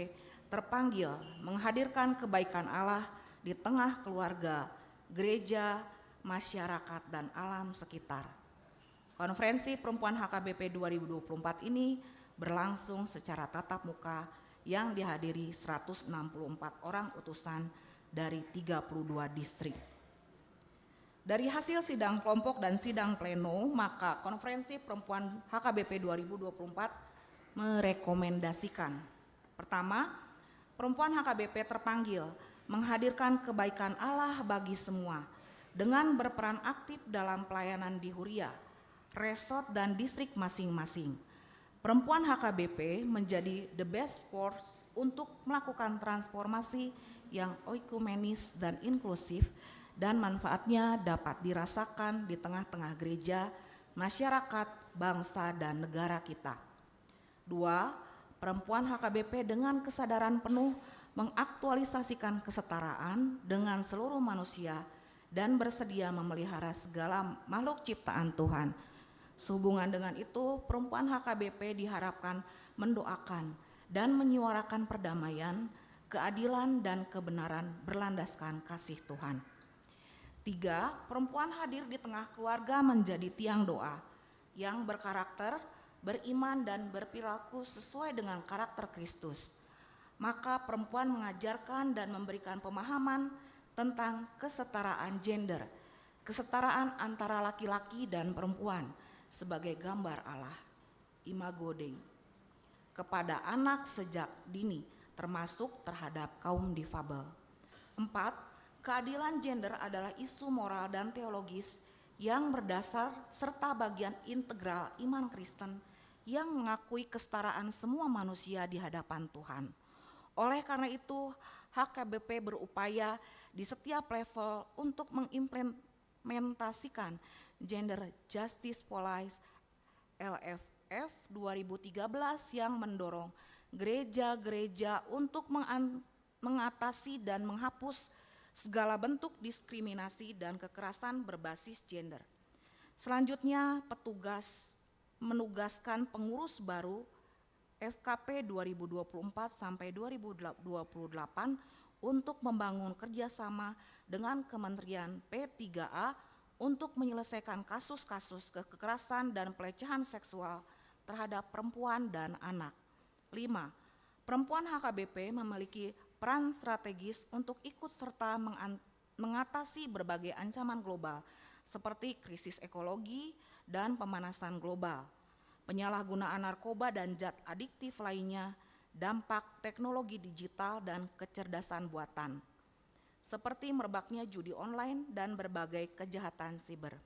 terpanggil menghadirkan kebaikan Allah di tengah keluarga, gereja, masyarakat, dan alam sekitar. Konferensi Perempuan H K B P dua ribu dua puluh empat ini berlangsung secara tatap muka yang dihadiri seratus enam puluh empat orang utusan dari tiga puluh dua distrik. Dari hasil sidang kelompok dan sidang pleno, maka Konferensi Perempuan H K B P dua ribu dua puluh empat merekomendasikan: pertama, perempuan H K B P terpanggil menghadirkan kebaikan Allah bagi semua dengan berperan aktif dalam pelayanan di huria, resort, dan distrik masing-masing. Perempuan H K B P menjadi the best force untuk melakukan transformasi yang oikumenis dan inklusif, dan manfaatnya dapat dirasakan di tengah-tengah gereja, masyarakat, bangsa, dan negara kita. Dua, perempuan H K B P dengan kesadaran penuh mengaktualisasikan kesetaraan dengan seluruh manusia dan bersedia memelihara segala makhluk ciptaan Tuhan. Sehubungan dengan itu, perempuan H K B P diharapkan mendoakan dan menyuarakan perdamaian, keadilan, dan kebenaran berlandaskan kasih Tuhan. Tiga, perempuan hadir di tengah keluarga menjadi tiang doa yang berkarakter, beriman, dan berperilaku sesuai dengan karakter Kristus. Maka perempuan mengajarkan dan memberikan pemahaman tentang kesetaraan gender, kesetaraan antara laki-laki dan perempuan sebagai gambar Allah, Imago Dei, kepada anak sejak dini, termasuk terhadap kaum difabel. Empat, keadilan gender adalah isu moral dan teologis yang berdasar serta bagian integral iman Kristen yang mengakui kesetaraan semua manusia di hadapan Tuhan. Oleh karena itu, H K B P berupaya di setiap level untuk mengimplementasikan Gender Justice Policy L F F dua ribu tiga belas yang mendorong gereja-gereja untuk mengan-, mengatasi dan menghapus segala bentuk diskriminasi dan kekerasan berbasis gender. Selanjutnya, petugas menugaskan pengurus baru F K P dua ribu dua puluh empat sampai dua ribu dua puluh delapan untuk membangun kerjasama dengan Kementerian P tiga A untuk menyelesaikan kasus-kasus kekerasan dan pelecehan seksual terhadap perempuan dan anak. Lima, perempuan H K B P memiliki peran strategis untuk ikut serta mengan-, mengatasi berbagai ancaman global, seperti krisis ekologi dan pemanasan global, penyalahgunaan narkoba dan zat adiktif lainnya, dampak teknologi digital dan kecerdasan buatan, seperti merebaknya judi online dan berbagai kejahatan siber.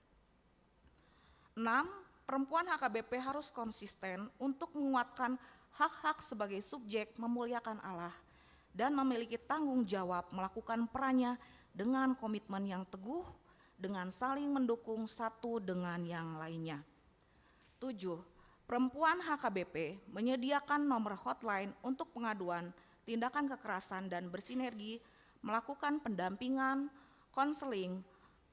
Enam, perempuan H K B P harus konsisten untuk menguatkan hak-hak sebagai subjek memuliakan Allah dan memiliki tanggung jawab melakukan perannya dengan komitmen yang teguh, dengan saling mendukung satu dengan yang lainnya. Tujuh, perempuan H K B P menyediakan nomor hotline untuk pengaduan tindakan kekerasan dan bersinergi melakukan pendampingan, konseling,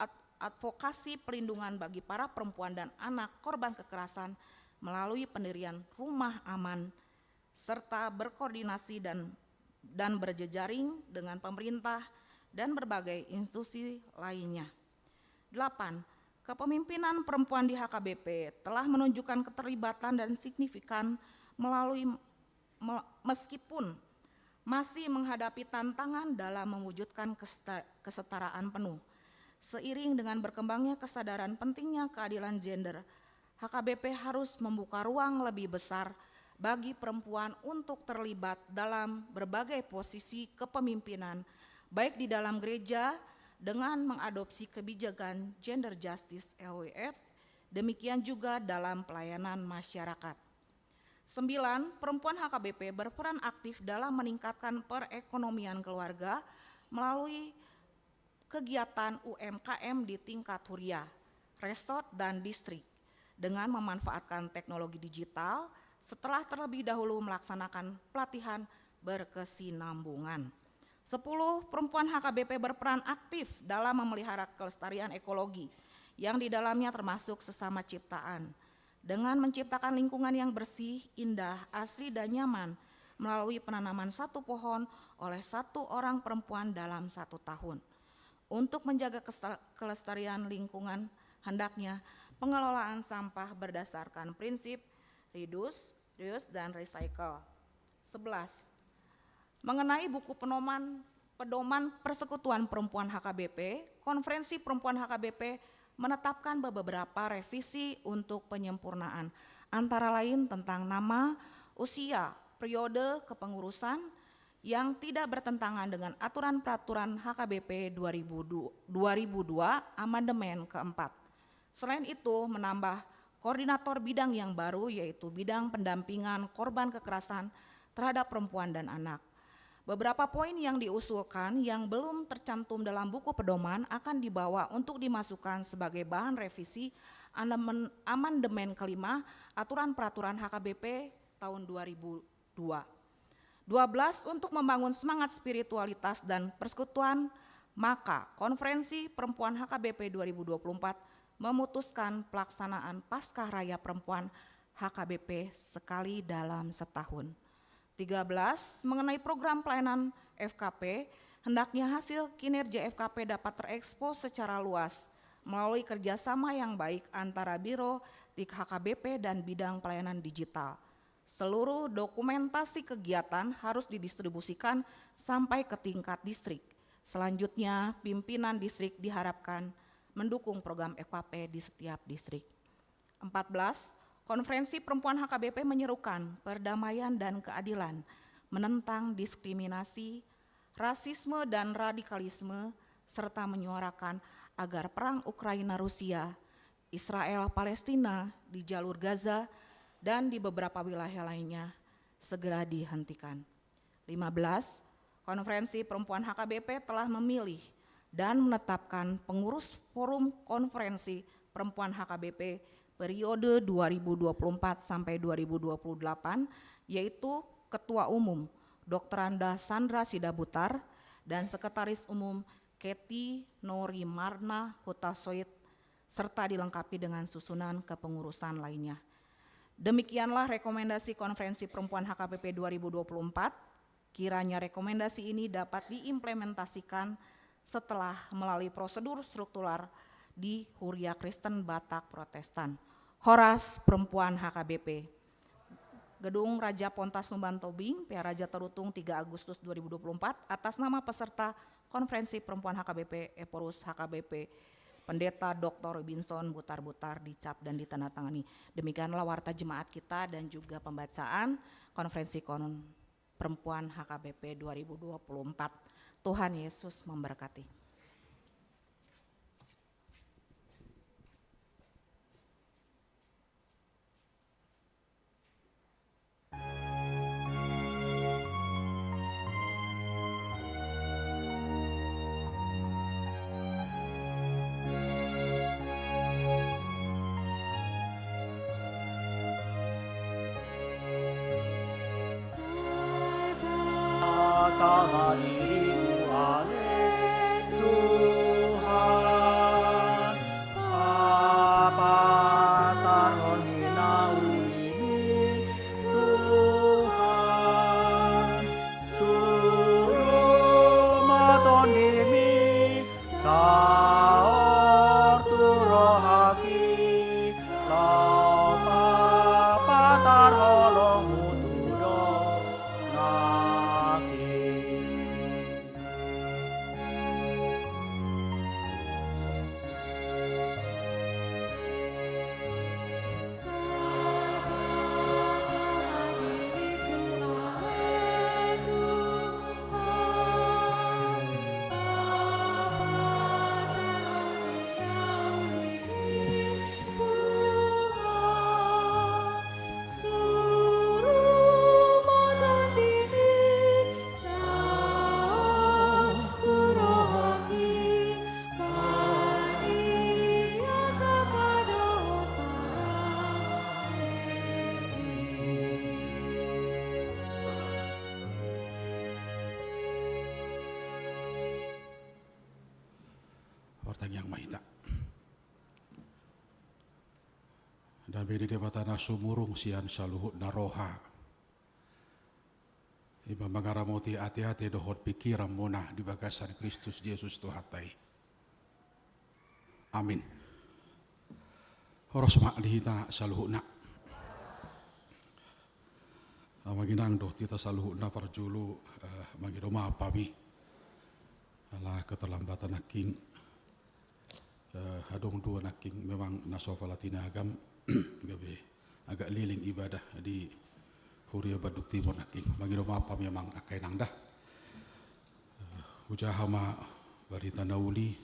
ad-, advokasi perlindungan bagi para perempuan dan anak korban kekerasan melalui pendirian rumah aman, serta berkoordinasi dan, dan berjejaring dengan pemerintah dan berbagai institusi lainnya. Delapan, kepemimpinan perempuan di H K B P telah menunjukkan keterlibatan dan signifikan melalui me-, meskipun masih menghadapi tantangan dalam mewujudkan kesta-, kesetaraan penuh. Seiring dengan berkembangnya kesadaran pentingnya keadilan gender, H K B P harus membuka ruang lebih besar bagi perempuan untuk terlibat dalam berbagai posisi kepemimpinan, baik di dalam gereja dengan mengadopsi kebijakan Gender Justice L W F, demikian juga dalam pelayanan masyarakat. Sembilan, perempuan H K B P berperan aktif dalam meningkatkan perekonomian keluarga melalui kegiatan U M K M di tingkat huria, resort, dan distrik dengan memanfaatkan teknologi digital setelah terlebih dahulu melaksanakan pelatihan berkesinambungan. Sepuluh, perempuan H K B P berperan aktif dalam memelihara kelestarian ekologi yang di dalamnya termasuk sesama ciptaan, dengan menciptakan lingkungan yang bersih, indah, asri, dan nyaman melalui penanaman satu pohon oleh satu orang perempuan dalam satu tahun. Untuk menjaga kesta-, kelestarian lingkungan, hendaknya pengelolaan sampah berdasarkan prinsip reduce, reuse, dan recycle. Sebelas, mengenai buku penoman, pedoman Persekutuan Perempuan H K B P, Konferensi Perempuan H K B P menetapkan beberapa revisi untuk penyempurnaan, antara lain tentang nama, usia, periode kepengurusan, yang tidak bertentangan dengan aturan peraturan H K B P dua ribu dua, dua ribu dua, amandemen keempat. Selain itu, menambah koordinator bidang yang baru, yaitu bidang pendampingan korban kekerasan terhadap perempuan dan anak. Beberapa poin yang diusulkan yang belum tercantum dalam buku pedoman akan dibawa untuk dimasukkan sebagai bahan revisi amandemen, amandemen kelima Aturan Peraturan H K B P tahun dua ribu dua. Dua belas, untuk membangun semangat spiritualitas dan persekutuan, maka Konferensi Perempuan H K B P dua ribu dua puluh empat memutuskan pelaksanaan Paskah Raya Perempuan H K B P sekali dalam setahun. Tiga belas, mengenai program pelayanan F K P, hendaknya hasil kinerja F K P dapat terekspos secara luas melalui kerjasama yang baik antara Biro di H K B P dan bidang pelayanan digital. Seluruh dokumentasi kegiatan harus didistribusikan sampai ke tingkat distrik. Selanjutnya, pimpinan distrik diharapkan mendukung program F K P di setiap distrik. Empat belas, Konferensi Perempuan H K B P menyerukan perdamaian dan keadilan, menentang diskriminasi, rasisme dan radikalisme, serta menyuarakan agar perang Ukraina-Rusia, Israel-Palestina di jalur Gaza, dan di beberapa wilayah lainnya segera dihentikan. Lima belas, Konferensi Perempuan H K B P telah memilih dan menetapkan pengurus Forum Konferensi Perempuan H K B P periode dua ribu dua puluh empat sampai dua ribu dua puluh delapan, yaitu Ketua Umum, Doktor Anda Sandra Sidabutar, dan Sekretaris Umum Keti Norimarna Hutasoit, serta dilengkapi dengan susunan kepengurusan lainnya. Demikianlah rekomendasi Konferensi Perempuan H K B P dua ribu dua puluh empat. Kiranya rekomendasi ini dapat diimplementasikan setelah melalui prosedur struktural di Huria Kristen Batak Protestan. Horas Perempuan H K B P. Gedung Raja Pontas Lumban Tobing, P A Raja Torutung, tiga Agustus dua ribu dua puluh empat, atas nama peserta Konferensi Perempuan H K B P, Ephorus H K B P, Pendeta Doktor Robinson Butarbutar, dicap dan ditandatangani. Demikianlah warta jemaat kita dan juga pembacaan Konferensi Kon-, Perempuan H K B P dua ribu dua puluh empat. Tuhan Yesus memberkati. Tangani ale Tuhan, papatarhon ni na uli ni Tuhan, suru ma tondimi saor tu rohaki, laho papatar holongmu tu donganki. Martangiang ma hita. Dame ni Debata na sumurung sian saluhutna roha, i ma mangaramoti ateate dohot pingkiranmuna di bagasan Kristus Jesus Tuhanta i. Amin. Horas ma di hita saluhutna. Amang inang dohot hita saluhutna, parjolo, eh, mangido maaf hami ala keterlambatan nangkin. Eh, adong do nangkin memang na so pola tinagam, gabe agak liling ibadah di Huria Bandung Timur nangkin. Mangido maaf hami amang angka inang da. Eh, hujaha ma barita na uli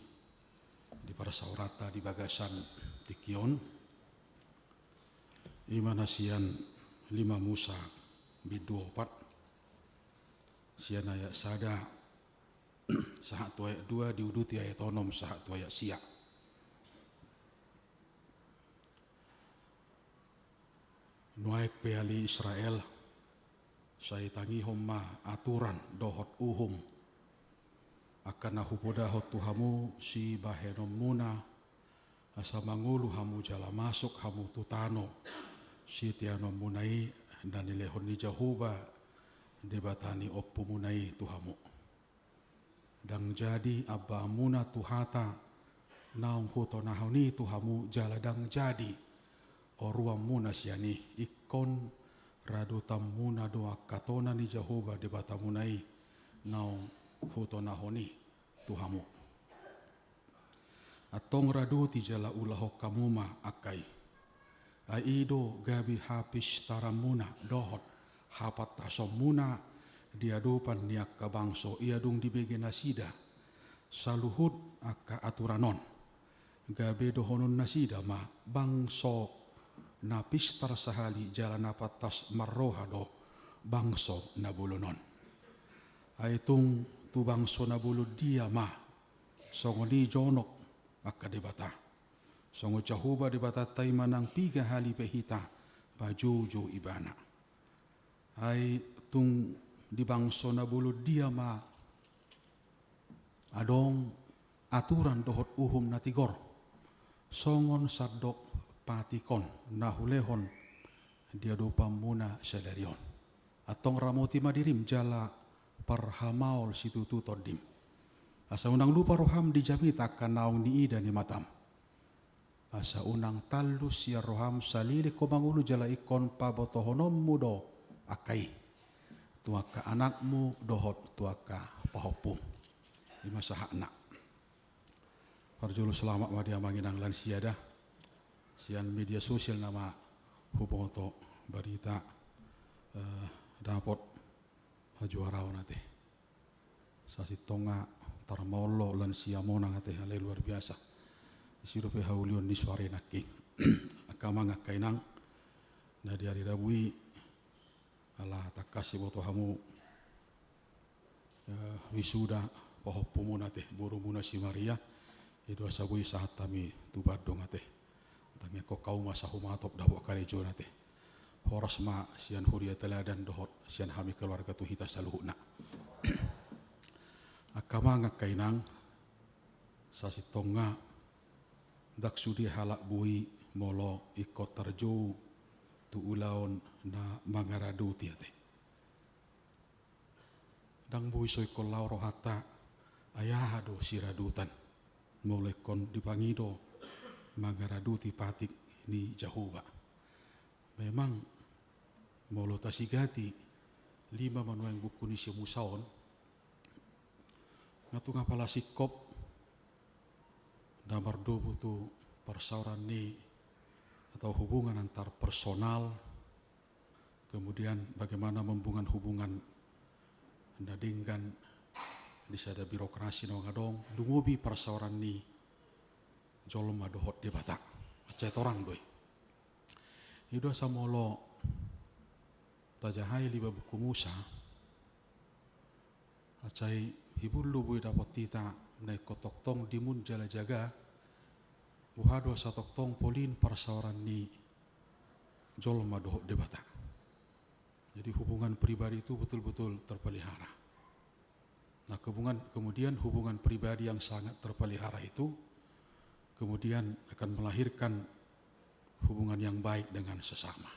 di parsaoranta di bagasan tingki on. I ma na sian lima Musa bindu opat. Sian ayat sada sahat tu ayat dua, diuduti ayat onom sahat tu ayat sia. Nuaeng pe ale Israel, sai tangihon ma aturan dohot uhum, angka na hupodahon tu hamu sibahenonmuna, asa mangolu hamu jala masuk hamu tu tano siteanonmuna i, na nilehon ni Jahowa, Debata ni ompumuna i, tu hamu. Ndang jadi ambaanmuna tu hata naung hutonahon i tu hamu, jala ndang jadi oruanmuna sian i, ingkon radutanmuna do angka tona ni Jahowa Debatamuna i naung hutonahon i tu hamu. Antong raduti jala ulahon hamu ma angka i. Ai i do gabe hapistaranmuna dohot hapantasonmuna di adopan ni angka bangso ia dung dibege nasida saluhut angka aturan on. Gabe dohonon nasida ma, bangso na pistar sahali jala na pantas marroha do bangso na bolon on. Ai tung tu bangso na bolon dia ma songon i jonok angka debata. Songon Jahowa Debatanta i ma nang piga hali pe hita pajoujou ibana. Ai tung di bangso na bolon dia ma adong aturan dohot uhum na tigor, songon sandok patik on na hulehon di adopanmuna sadari on. Antong ramoti ma dirim jala parhamaol situtu tondim, asa unang lupa roham di jamita angka naung niida ni matam, asa unang tallus sian roham saleleng ho mangolu jala ingkon pabotohononmu do angka i tu angka anakmu dohot tu angka pahompum. I ma sahatna. Parjolo selamat ma di amang inang lansia da. Sian media sosial nama huboto barita, eh, dapot hajuaraon ate. Sasintongna tarmaol do lansia Monang ate, alai luar biasa. Disi dope haulion ni suara i nangkin. Angka amang angka inang, na di ari Rabu i, ala tangkas diboto hamu, eh, wisuda pahompumuna ate, borumuna si Maria. I do asa boi sahat hami tu Bandung ate. Tangiangkon hamu ma asa humatop dapot karejona ate. Horas ma sian Huria Teladan dohot sian hami keluarga tu hita saluhutna. Angka amang angka inang, sasintongna ndang sude halak boi molo ingkon tarjou tu ulaon na mangaradoti ate. Ndang boi so ingkon laho rohanta, ai aha do siradotan molo ingkon dipangido mangaradoti patik ni Jahowa. Memang molo tasigati lima ma nuaeng buku ni si Musa on, nga tung apala singkop na mardomu tu parsaoran ni atau hubungan antar personal, kemudian bagaimana membungan hubungan na denggan di sada birokrasi naung adong, lumobi parsaoran ni jolma dohot Debata. Mansai torang do i. I do asa molo tajahai lima buku Musa, mansai hibul do boi dapot hita na ingkon tongtong dimun jala jaga, boha do asa tongtong polin parsaoran ni jolma dohot Debata. Jadi hubungan pribadi itu betul-betul terpelihara. Nah, hubungan, kemudian hubungan pribadi yang sangat terpelihara itu kemudian akan melahirkan hubungan yang baik dengan sesama.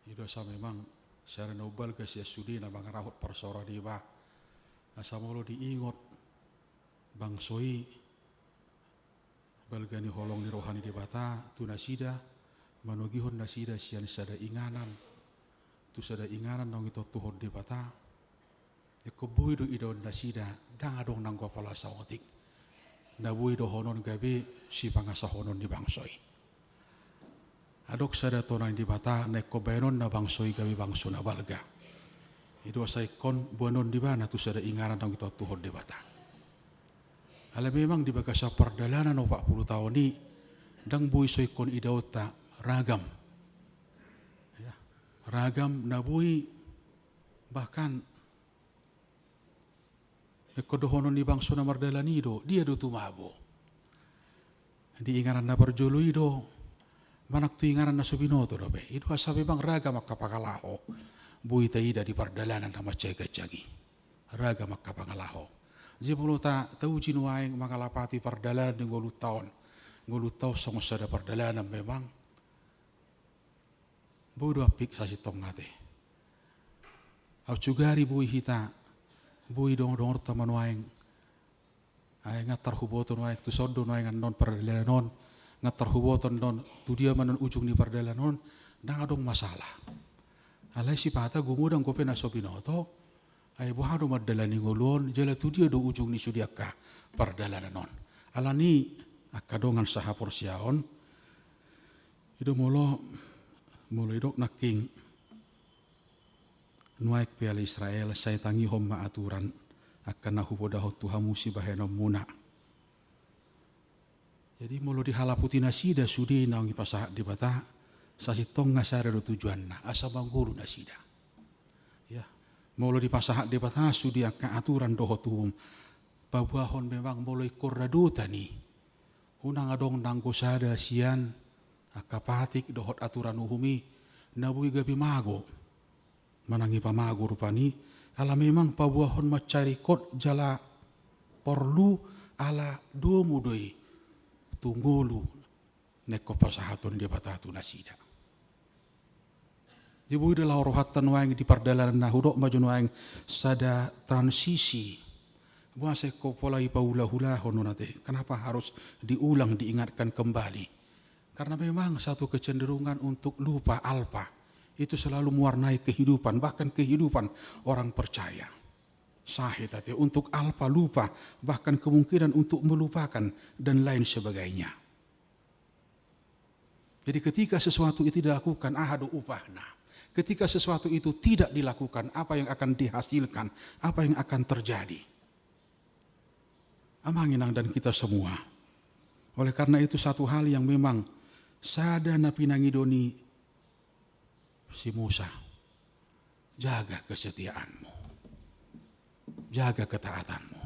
I do asa memang sada na umbalga sian sude na mangarahut parsaoran iba, asa molo diingot bangso i balga ni holong ni roha ni Debata tu nasida, manogihon nasida sian sada inganan tu sada inganan naung itontuhon Debata. Ingkon boi do idaon nasida, ndang adong nanggo apala saotik na boi dohonon gabe sipangasahonon ni bangso i. Adong sada tona ni Debata na ingkon baenonna bangso i gabe bangso na balga. I do asa ingkon boanon ibana tu sada inganan naung itontuhon Debata. Alai memang di bagasan pardalanan opat pulu taon i, ndang boi so ingkon idaonta ragam. Ya, ragam na boi Bahkan ingkon dohonon ni bangso na mardalan i do, dia do tumabo? Di inganan na parjolo i do, manang tu inganan na so binoto dope? I do asa memang ragam angka pangalaho boi taida di pardalanan na mansai ganjang i. Ragam angka pangalaho. Jadi molo ta, tauji nuaeng mangalapati pardalanan di ngolunta on, ngolunta on songon sada pardalanan memang, boi do ampik sasintongna te. Au sugari boi hita, boi dongordongorta ma nuaeng. Ai nga tarhuboto nuaeng tu son do nuaeng annon pardalanan on, nga tarhuboto annon tu dia ma annon ujung ni pardalanan on, ndang adong masalah. Alai sipata gumodang dope na so binoto, ai boha do mandalani ngolu on, jala tu dia do ujung ni sude angka pardalanan on. Alani angka dongan sahaporseaon, i do molo, molo didok nangkin nuaeng pe ale Israel, sai tangihon ma aturan angka na hupodahon tu hamu sibahenonmuna. Jadi molo dihalaputi nasida sude naung dipasahat Debata, sasintongna sada do tujuanna, asa mangolu nasida. Ya. Molo dipasahat Debata sude angka aturan dohot uhum, paboahon memang molo ingkon radotan i, unang adong nanggo sada sian angka patik dohot aturan uhum i na boi gabe mago manang ipamago rupani, ala memang paboahon mansai ringkot jala porlu, ala domu do i tu ngolu na ingkon pasahaton Debata tu nasida. Jadi boi do laho rohanta nuaeng di pardalanan na hudok ma jo nuaeng sada transisi. Boasa ingkon pola ipaulahulahon on ate? Kenapa harus diulang, diingatkan kembali? Karena memang satu kecenderungan untuk lupa, alpa, itu selalu mewarnai kehidupan, bahkan kehidupan orang percaya. Sahit ate untuk alpa, lupa, bahkan kemungkinan untuk melupakan dan lain sebagainya. Jadi ketika sesuatu itu dilakukan, aha do upahna? Ketika sesuatu itu tidak dilakukan, apa yang akan dihasilkan? Apa yang akan terjadi? Amang inang dan kita semua. Oleh karena itu satu hal yang memang sada na pinangido ni si Musa, jaga kesetiaanmu, jaga ketaatanmu.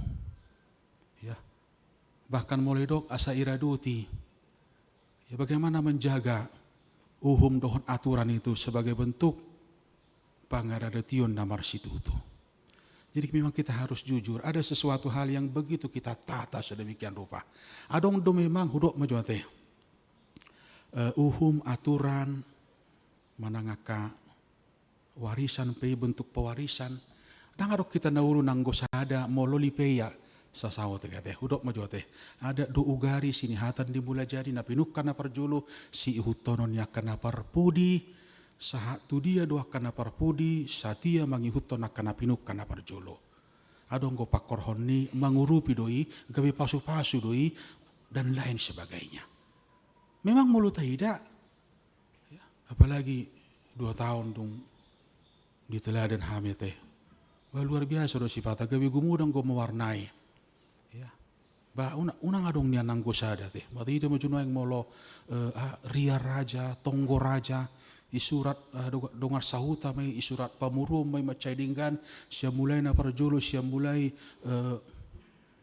Ya. Bahkan molo didok asa iradoti, ya, bagaimana menjaga uhum dohot aturan itu sebagai bentuk pangaradotion na marsitutu. Jadi memang kita harus jujur, ada sesuatu hal yang begitu kita tata sedemikian rupa. Adong do memang, hudok ma jo ate, eh, uhum, aturan, manang angka warisan pe i, bentuk pewarisan. Ndang adong hita na ulu nanggo sada, molo i pe ia sasaotik ate. Hudok ma jo ate, adat do ugari, sinihatan di Mulajadi, na pinungka na parjolo, siihuthon ni angka na parpudi, sahat tu dia do angka na parpudi, satia mangihuthon angka na pinungka na parjolo. Adong do pangkorhon ni, mangurupi do i, gabe pasupasu do i, dan lain sebagainya. Memang molo taida, ya, apalagi dua taon dung diteladan hami ate. Wah, luar biasa do sipata, gabe gumodang do mewarnai. Ya. Ba, una-, unang adong nian nanggo sada ate. Ba taida ma jo nuaeng molo, eh, ah, ria raja, tonggo raja, i surat, ah, do-, dongan sahuta ma i, i surat pamoruon ma i mansai denggan, sian mulai na parjolo, sian mulai, eh,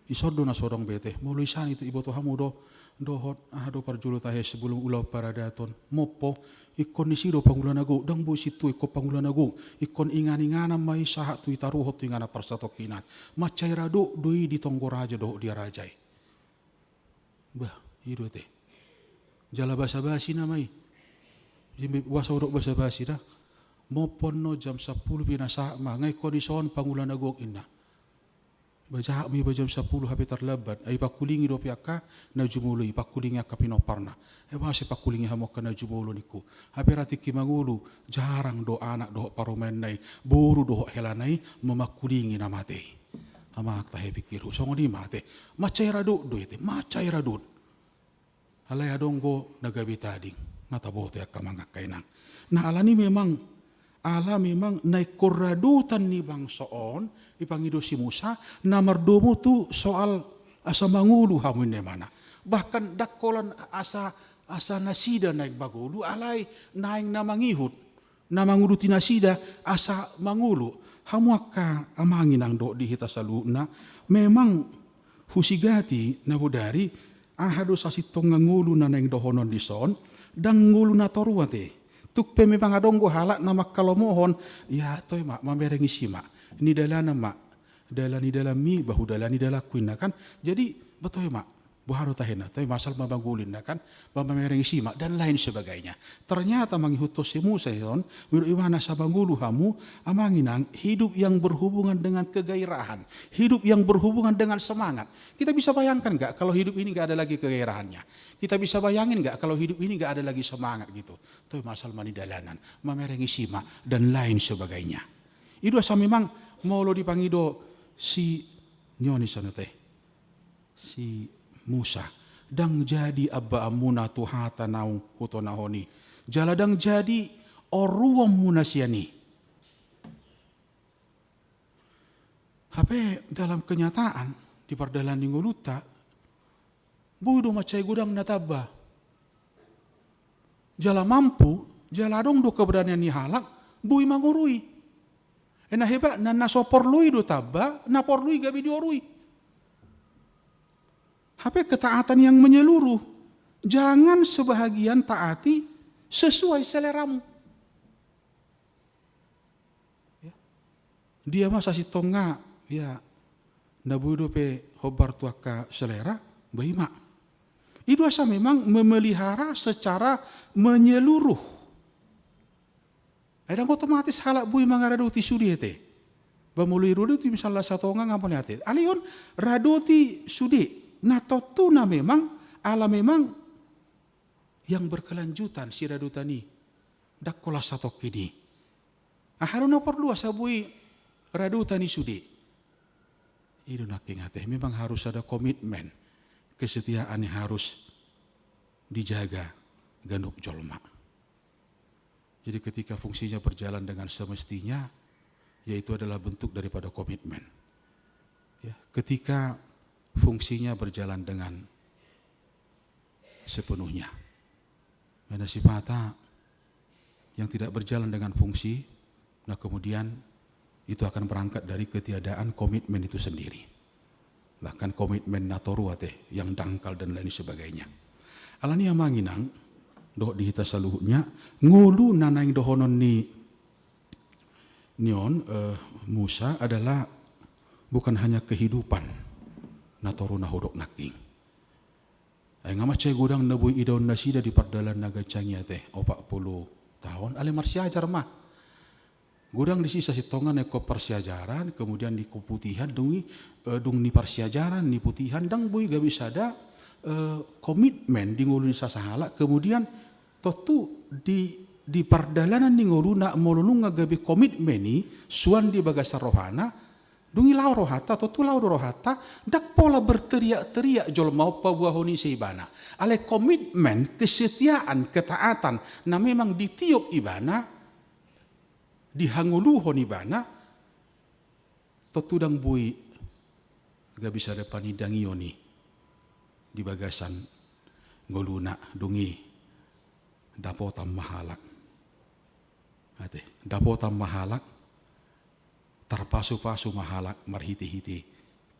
ison do na so adong be ate. Molo i sian i iboto hamu do, dohot, aha do parjolo tahe sebelum ulaon paradaton. Mompo, ingkon disi do pangula na gok, ndang boi sintua ingkon pangula na gok. Ingkon ingan-inganan ma i sahat tu i taruhon tu inganan parsatongkinan. Mansai radot do i di tonggo raja dohot ria raja i. Bah, i do ate. Jala basabasi nama i. Jadi boasa hudok basabasi da. Mompo annon jam sampulu pinasahat ma, nga ingkon dison pangula na gok ninna. Ba jahat ma iba jam sampulu hape tarlambat, ai ipangkulingi dope angka na jumolo i, ipangkulingi angka pinomparna. Ai boasa ipangkulingi hamu angka na jumolo ningku? Hape ra tingki mangolu, jarang do anak dohot parumaenna i, boru dohot helana i, mamangkulingi na mate i. Amang tahe pikirhu, songon i ma ate. Mansai radot do i ate, mansai radot. Alai adong do na gabe tading, nga taboto i angka amang angka inang. Nah, alani memang, ala memang na ingkon radotan ni bangso on, ipangido si Musa, na mardomu tu soal asa mangolu hamu ninna imana. Bahkan ndang holan asa, asa nasida naeng mangolu, alai naeng na mangihut, na manguduti nasida asa mangolu. Hamu angka amang inang dohot di hita saluhutna, memang husigati na bodari, aha do sasintongna ngolu na naeng dohonon dison, ndang ngolu na toru ate. Tung pe memang adong do halak na mangkalomohon, ya toe ma, mamereng i si ma. Ni dalanna ma, dalan ni dalanmi, bah hudalani dalanku inna kan. Jadi, bah toe ma, boha do tahe na, toe ma asal ma mangolu inna kan, bah mamereng i si ma, dan lain sebagainya. Ternyata mangihuthon si Musa i on, didok ibana asa mangolu hamu, amang inang, hidup yang berhubungan dengan kegairahan, hidup yang berhubungan dengan semangat. Kita bisa bayangkan nggak kalau hidup ini nggak ada lagi kegairahannya? Kita bisa bayangin nggak kalau hidup ini nggak ada lagi semangat gitu? Toe ma asal ma ni dalanan, mamereng i si ma, dan lain sebagainya. I do asa memang molo dipangido si, ni on i songon ate, si Musa, ndang jadi ambaanmuna tu hata naung hutonahon i, jala ndang jadi oruanmuna sian i. Hape dalam kenyataan, di pardalanan ni ngolunta, boi do mansai godang na tamba. Jala mampu, jala adong do keberanian ni halak, boi mangorui. E na hebatna, na so porlu i do tamba, na porlu i gabe diorui. Hape ketaatan yang menyeluruh. Jangan sebahagian taati sesuai seleramu. Ya. Dia ma sasintongna, ya, na boi dope hombar tu angka selera, bah i ma. I do asa memang memelihara secara menyeluruh. Ai ndang otomatis halak boi mangaradoti sude ate. Bah molo iradoti misalna satonga nga mole ate. Alai on radoti sude. Na tontuna memang, ala memang yang berkelanjutan siradotan i. Ndang holan satongkin i. Aha do na porlu asa boi radotan i sude? I do nangkin ate, memang harus ada komitmen. Kesetiaan i harus dijaga ganup jolma. Jadi ketika fungsinya berjalan dengan semestinya, ya itu adalah bentuk daripada komitmen. Ya, ketika fungsinya berjalan dengan sepenuhnya. Mana sipata yang tidak berjalan dengan fungsi, nah kemudian itu akan berangkat dari ketiadaan komitmen itu sendiri. Bahkan komitmen na toru ate, yang dangkal dan lain sebagainya. Alani i amang inang, dohot di hita saluhutna, ngolu na naeng dohonon ni, ni on, eh, Musa adalah bukan hanya kehidupan na toru na hudok nangkin. Ai nga mansai godang na boi idaon nasida di pardalanan na ganjang i ate, opat pulu taon, alai marsiajar ma. Godang disi sasintongna na ingkon parsiajaran, kemudian niputihan, dung i, eh, dung niparsiajaran, niputihan, ndang boi gabe sada, eh, komitmen di ngolu ni sasahalak, kemudian tontu di, di pardalanan ni ngoluna molo nunga gabe komitmen i, suan di bagasan rohana, dung i laho rohanta, tontu laho do rohanta, ndang pola berteriak-teriak jolma on paboahon ise ibana. Alai komitmen, kesetiaan, ketaatan, na memang ditiop ibana, dihangoluhon ibana, tontu ndang boi gabe sada panindangion i di bagasan ngoluna, dung i dapotan ma halak. Ate, dapotan ma halak, tarpasupasu ma halak marhitehite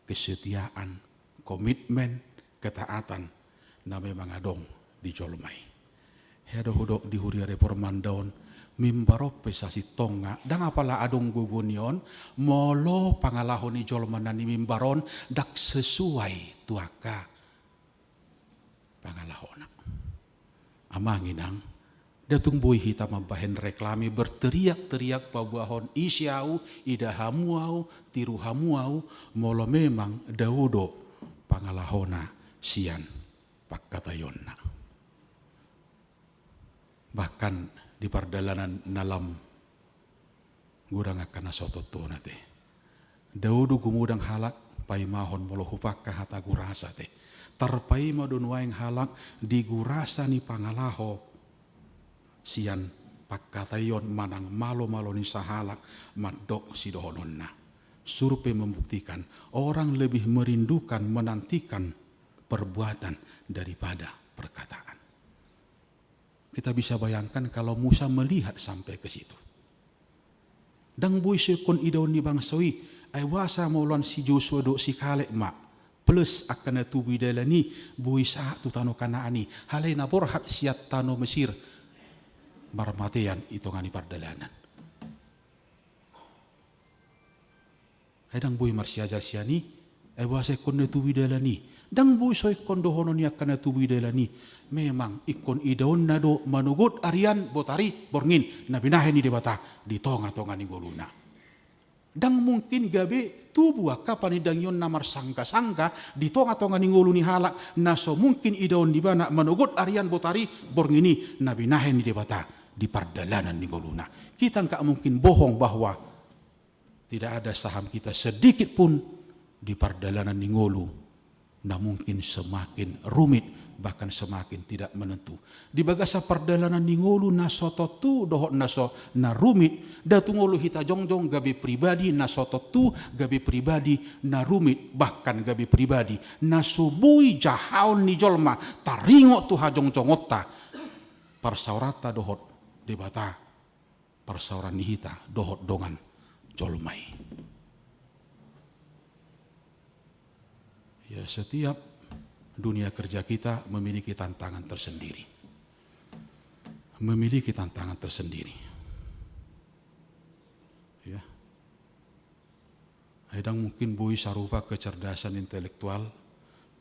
kesetiaan, komitmen, ketaatan na memang adong di jolma i. Hea do hudok di huria Reformanda on, mimbar on pe sasintongna, ndang apala adong gogo ni on, molo pangalaho ni jolma na nimimbar on ndang sesuai tu angka pangalahona. Amang inang, nda tung boi hita mambahen reklame, berteriak-teriak paboahon ise au, ida hamu au, tiru hamu au, molo memang dao do pangalahona sian pangkataionna. Bahkan di pardalanan na lam godang angka na so tontu on ate. Dao do gumodang halak paimahon molo hupangka hata gurasa ate. Tarpaima do nuaeng halak di gurasa ni pangalaho sian pangkataion manang malomalo ni sahalak mandok sidohononna. Survei membuktikan orang lebih merindukan menantikan perbuatan daripada perkataan. Kita bisa bayangkan kalau Musa melihat sampai ke situ. Ndang boi so ingkon idaon ni bangso i, ai boasa molo on si Josua dohot si Kaleb ma, plus angka na tubu di dalan i, boi sahat tu tano Kanaan i, alai na borhat sian tano Mesir, marmatean i tonga ni pardalanan. Ai ndang boi marsiajar sian i, ai boasa ingkon na tubu di dalan i. Ndang boi so ingkon dohonon ni angka na tubu di dalan i. Memang ingkon idaonna do manogot arian, botari, borngin, na binahen ni Debata di tonga-tonga ni ngoluna. Ndang mungkin gabe tubu angka panindangion na marsangka-sangka di tonga-tonga ni ngolu ni halak, na so mungkin idaon di ibana manogot arian, botari, borngin i na binahen ni Debata di pardalanan ni ngoluna. Kita nggak mungkin bohong bahwa tidak ada saham kita sedikit pun di pardalanan ni ngolu, na mungkin semakin rumit, bahkan semakin tidak menentu. Di bagasan pardalanan ni ngolu na so tontu dohot na so na rumit, nda tu ngolu hita jongjong gabe pribadi na so tontu, gabe pribadi na rumit, bahkan gabe pribadi na so boi jahaon ni jolma taringot tu hajongjongonta. Parsaoranta dohot Debata, parsaoran ni hita dohot dongan jolma i. Ya, setiap dunia kerja kita memiliki tantangan tersendiri. Memiliki tantangan tersendiri. Ya. Ai ndang mungkin boi sarupa kecerdasan intelektual,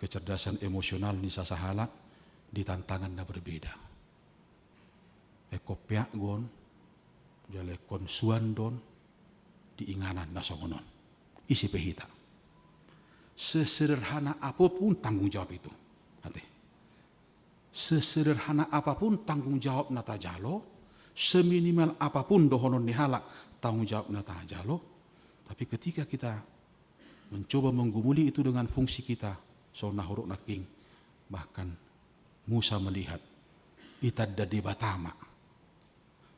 kecerdasan emosional ni sasahalak di tantangan na berbeda. Ingkon peak do on, jala ingkon suan do on, di inganan na songon on. Ise pe hita. Sesederhana apapun tanggung jawab itu. Ate. Sesederhana apapun tanggung jawab na tajalo, seminimal apapun dohonon ni halak tanggung jawab na tajalo, tapi ketika kita mencoba menggumuli itu dengan fungsi kita, songon na hudok nangkin, bahkan Musa melihat, itanda Debata ma,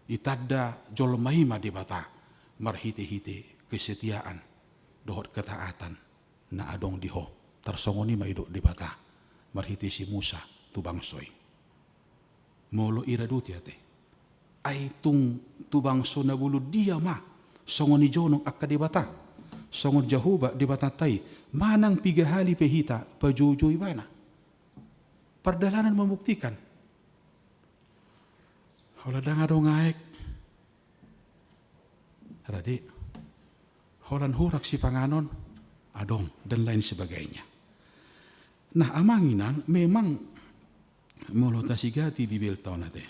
itanda jolma i ma Debata, marhite-hite kesetiaan dohot ketaatan na adong di ho. Tarsongon i ma didok Debata marhite si Musa tu bangso i. Molo i ra do, ate, ai tung tu bangso na bolon dia ma songon i jonok angka debata, songon Jahowa Debatanta i, manang piga hali pe hita pajou-jou ibana. Pardalanan membuktikan. Holan ndang adong aek, rade. Holan horas sipanganon, adong, dan lain sebagainya. Nah, amang inang, memang molo tasigati Bibelta on, ate,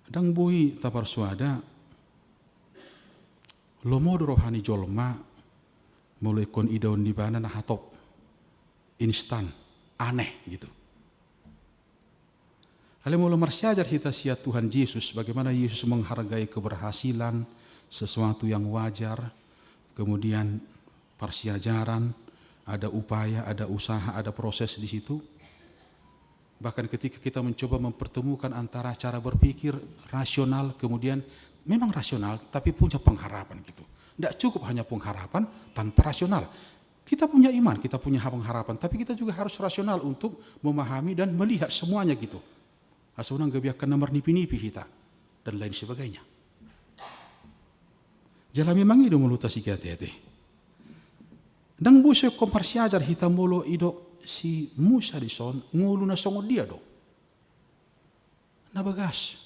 ndang boi taparsuada lomo do roha ni jolma molo ingkon idaon ni ibana na hatop, instan, aneh gitu. Alai molo marsiajar hita sian Tuhan Jesus, bagaimana Yesus menghargai keberhasilan, sesuatu yang wajar, kemudian parsiajaran, ada upaya, ada usaha, ada proses di situ. Bahkan ketika kita mencoba mempertemukan antara cara berpikir rasional, kemudian memang rasional, tapi punya pengharapan gitu. Nggak cukup hanya pengharapan tanpa rasional. Kita punya iman, kita punya pengharapan, tapi kita juga harus rasional untuk memahami dan melihat semuanya gitu. Asa unang gabe angka na marnipi-nipi hita, dan lain sebagainya. Jala memang i do molo tasigati, ate. Ndang boi so ingkon marsiajar hita molo didok si Musa dison, ngolu na songon dia do. Na bagas.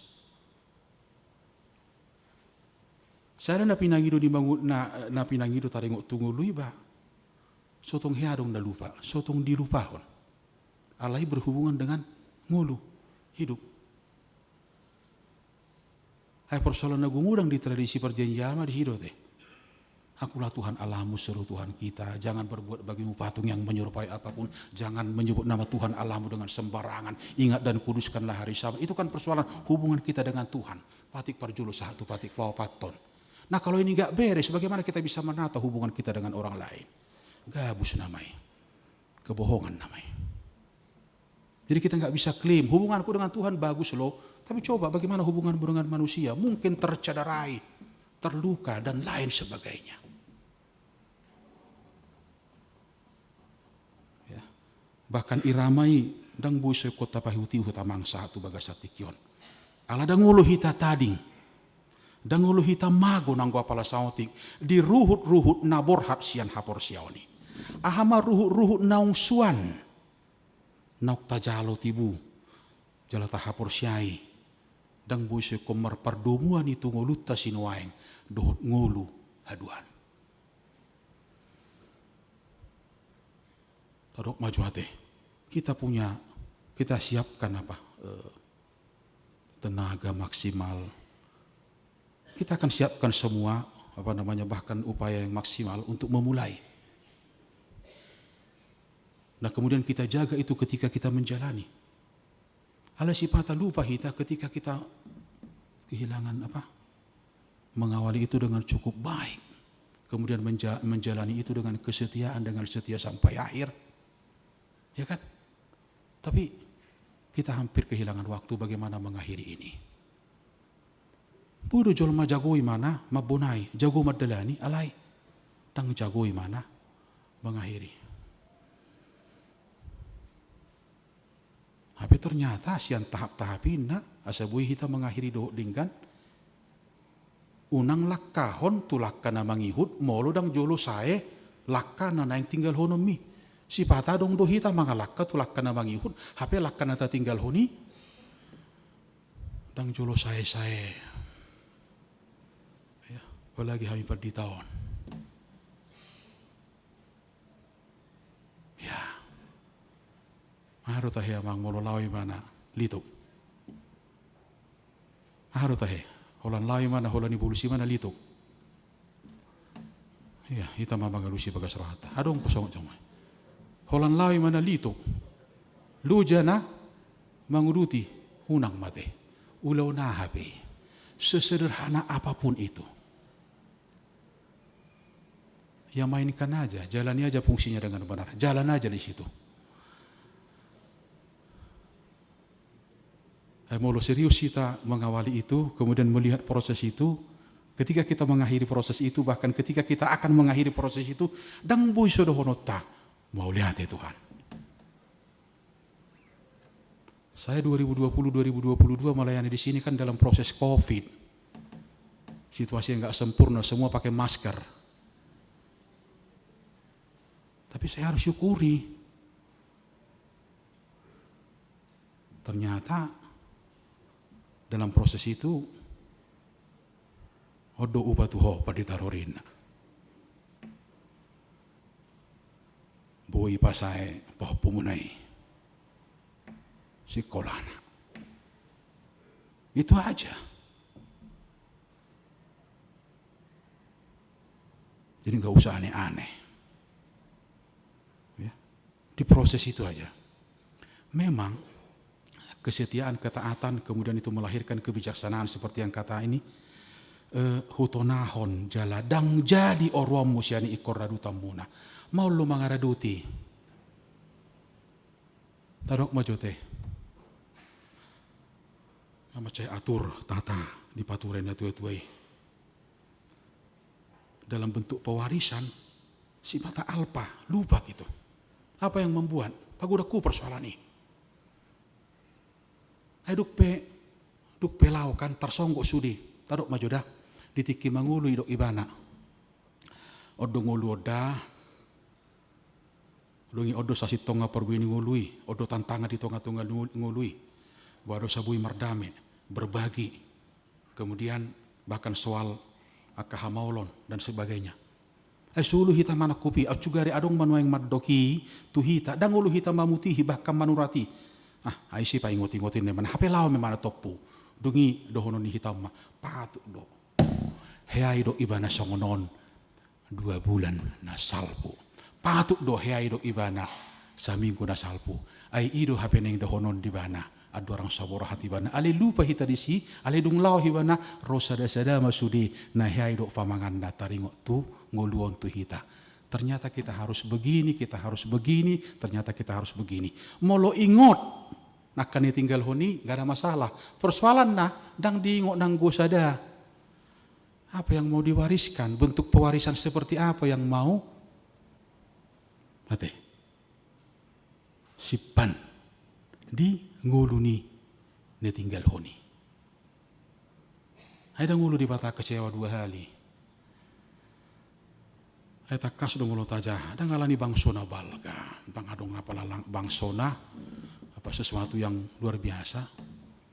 Sada na pinangido ni mangu-, na, na pinangido taringot tu ngolu iba. So tong hea adong na lupa, so tong dilupahon. Alai berhubungan dengan ngolu, hidup. Ai persoalan na gumodang di tradisi perjanjian lama di sidote. Akulah Tuhan Allahmu, seru Tuhan kita, jangan berbuat bagimu patung yang menyerupai apapun, jangan menyebut nama Tuhan Allahmu dengan sembarangan, ingat dan kuduskanlah hari Sabat. Itu kan persoalan hubungan kita dengan Tuhan. Patik parjolo sahat tu patik paopathon. Nah, kalau ini nggak beres, bagaimana kita bisa menata hubungan kita dengan orang lain? Gabus nama i. Kebohongan nama i. Jadi kita nggak bisa klaim, "Hubunganku dengan Tuhan bagus loh." Tapi coba bagaimana hubunganmu dengan manusia? Mungkin tercederai, terluka, dan lain sebagainya. Ya. Bahkan irama i ndang boi so ingkon tapaihut-ihut, amang, sahat tu bagasan tingki on. Ala ndang olo hita tading. Ndang olo hita mago nanggo apala saotik di ruhut-ruhut na borhat sian haporseaon i. Aha ma ruhut-ruhut naung suan, naung tajalo tibu jala tahaporseai, ndang boi so ingkon marpardomuan i tu ngolunta sinuaeng dohot ngolu haduan. Tadok ma jo ate, kita punya, kita siapkan apa, eh, tenaga maksimal. Kita akan siapkan semua, apa namanya, bahkan upaya yang maksimal untuk memulai. Nah, kemudian kita jaga itu ketika kita menjalani. Alai sipata lupa hita ketika kita kehilangan apa? Mengawali itu dengan cukup baik. Kemudian menja-, menjalani itu dengan kesetiaan, dengan setia sampai akhir. Ya kan? Tapi kita hampir kehilangan waktu bagaimana mengakhiri ini. Boi do jolma jago imana mambonai, jago mandalani, alai ndang jago imana mengakhiri. Tapi ternyata sian tahap-tahap inna, asa boi hita mengakhiri dohot denggan, unang langkahon tu langka na mangihut, molo ndang jolo sae langka na naeng tinggalhononmi. Sipata adong do hita mangalangka tu langka na mangihut, hape langka na tatinggalhon i ndang jolo sae-sae. Ya, apalagi hami pandita on. Ya. Aha do tahe amang molo laho imana lituk? Aha do tahe? Holan laho imana, holan dibolus imana lituk. Iya, hita ma mangalusi bagas rohanta. Adong pe songon jomai. Holan laho imana lituk. Loja na manguduti, unang mate. Ulaon aha pe. Sesederhana apapun itu. Ya mainkan aja, jalani aja fungsinya dengan benar. Jalan aja di situ. Eh, molo serius kita mengawali itu, kemudian melihat proses itu, ketika kita mengakhiri proses itu, bahkan ketika kita akan mengakhiri proses itu, ndang boi so dohononta, mauliate Tuhan. Saya dua ribu dua puluh, dua ribu dua puluh dua melayani di sini kan dalam proses covid. Situasi yang nggak sempurna, semua pakai masker. Tapi saya harus syukuri. Ternyata dalam proses itu, on do upa tu ho, Pandita Rorina. Boi pasae pahompumuna i sikolana. Itu aja. Jadi nggak usah aneh-aneh. Ya. Di proses itu aja. Memang kesetiaan, ketaatan, kemudian itu melahirkan kebijaksanaan seperti yang kata ini, eh, hutonahon jala ndang jadi oroanmu sian i ingkon radutanmuna. Maol do mangaraduti. Tadok ma jo ate. Mansai atur tata dipature natua-tua i. Dalam bentuk pewarisan, sipata alpa, lupa gitu. Apa yang membuat? Pagodangku persoalan i. Ai dung pe, dung pe laho kan tarsonggot sude. Tadok ma jo da. Di tingki mangolu didok ibana. On do ngolu on da. Dung i on do sasintongna parbue ni ngolu i, on do tantangan di tonga-tonga ni ngolu i. Boha do asa boi mardame, berbagi. Kemudian bahkan soal angka hamaolon dan sebagainya. Ai so olo hita manangkupi, ai sugari adong ma nuaeng mandok i tu hita, ndang olo hita mamutihi bahkan manurati. Ah, ai si paingot-ingot i na imana, hape laho ma imana tompu. Dung i dohonon ni hita on ma, patut do. Hea i do ibana songon on. Dua bulan na salpu. Patut do hea i do ibana saminggu na salpu. Ai i do hape naeng dohonon di ibana. Andorang so borhat ibana. Alai lupa hita disi, alai dung laho ibana, ro sada-sada ma sude na hea i do pamanganna taringot tu ngolu on tu hita. Ternyata kita harus begini, kita harus begini, ternyata kita harus begini. Molo ingot, angka na tinggalhon i, nggak ada masalah. Persoalanna, ndang diingot nanggo sada. Apa yang mau diwariskan? Bentuk pewarisan seperti apa yang mau, ate, simpan di ngolu ni na tinggalhon i? Ai ndang olo Debata kecewa dua hali. Ai tangkas do molo tajaha, ndang alani bangsona balga, ndang adong apala lang-, bangsona, apa sesuatu yang luar biasa.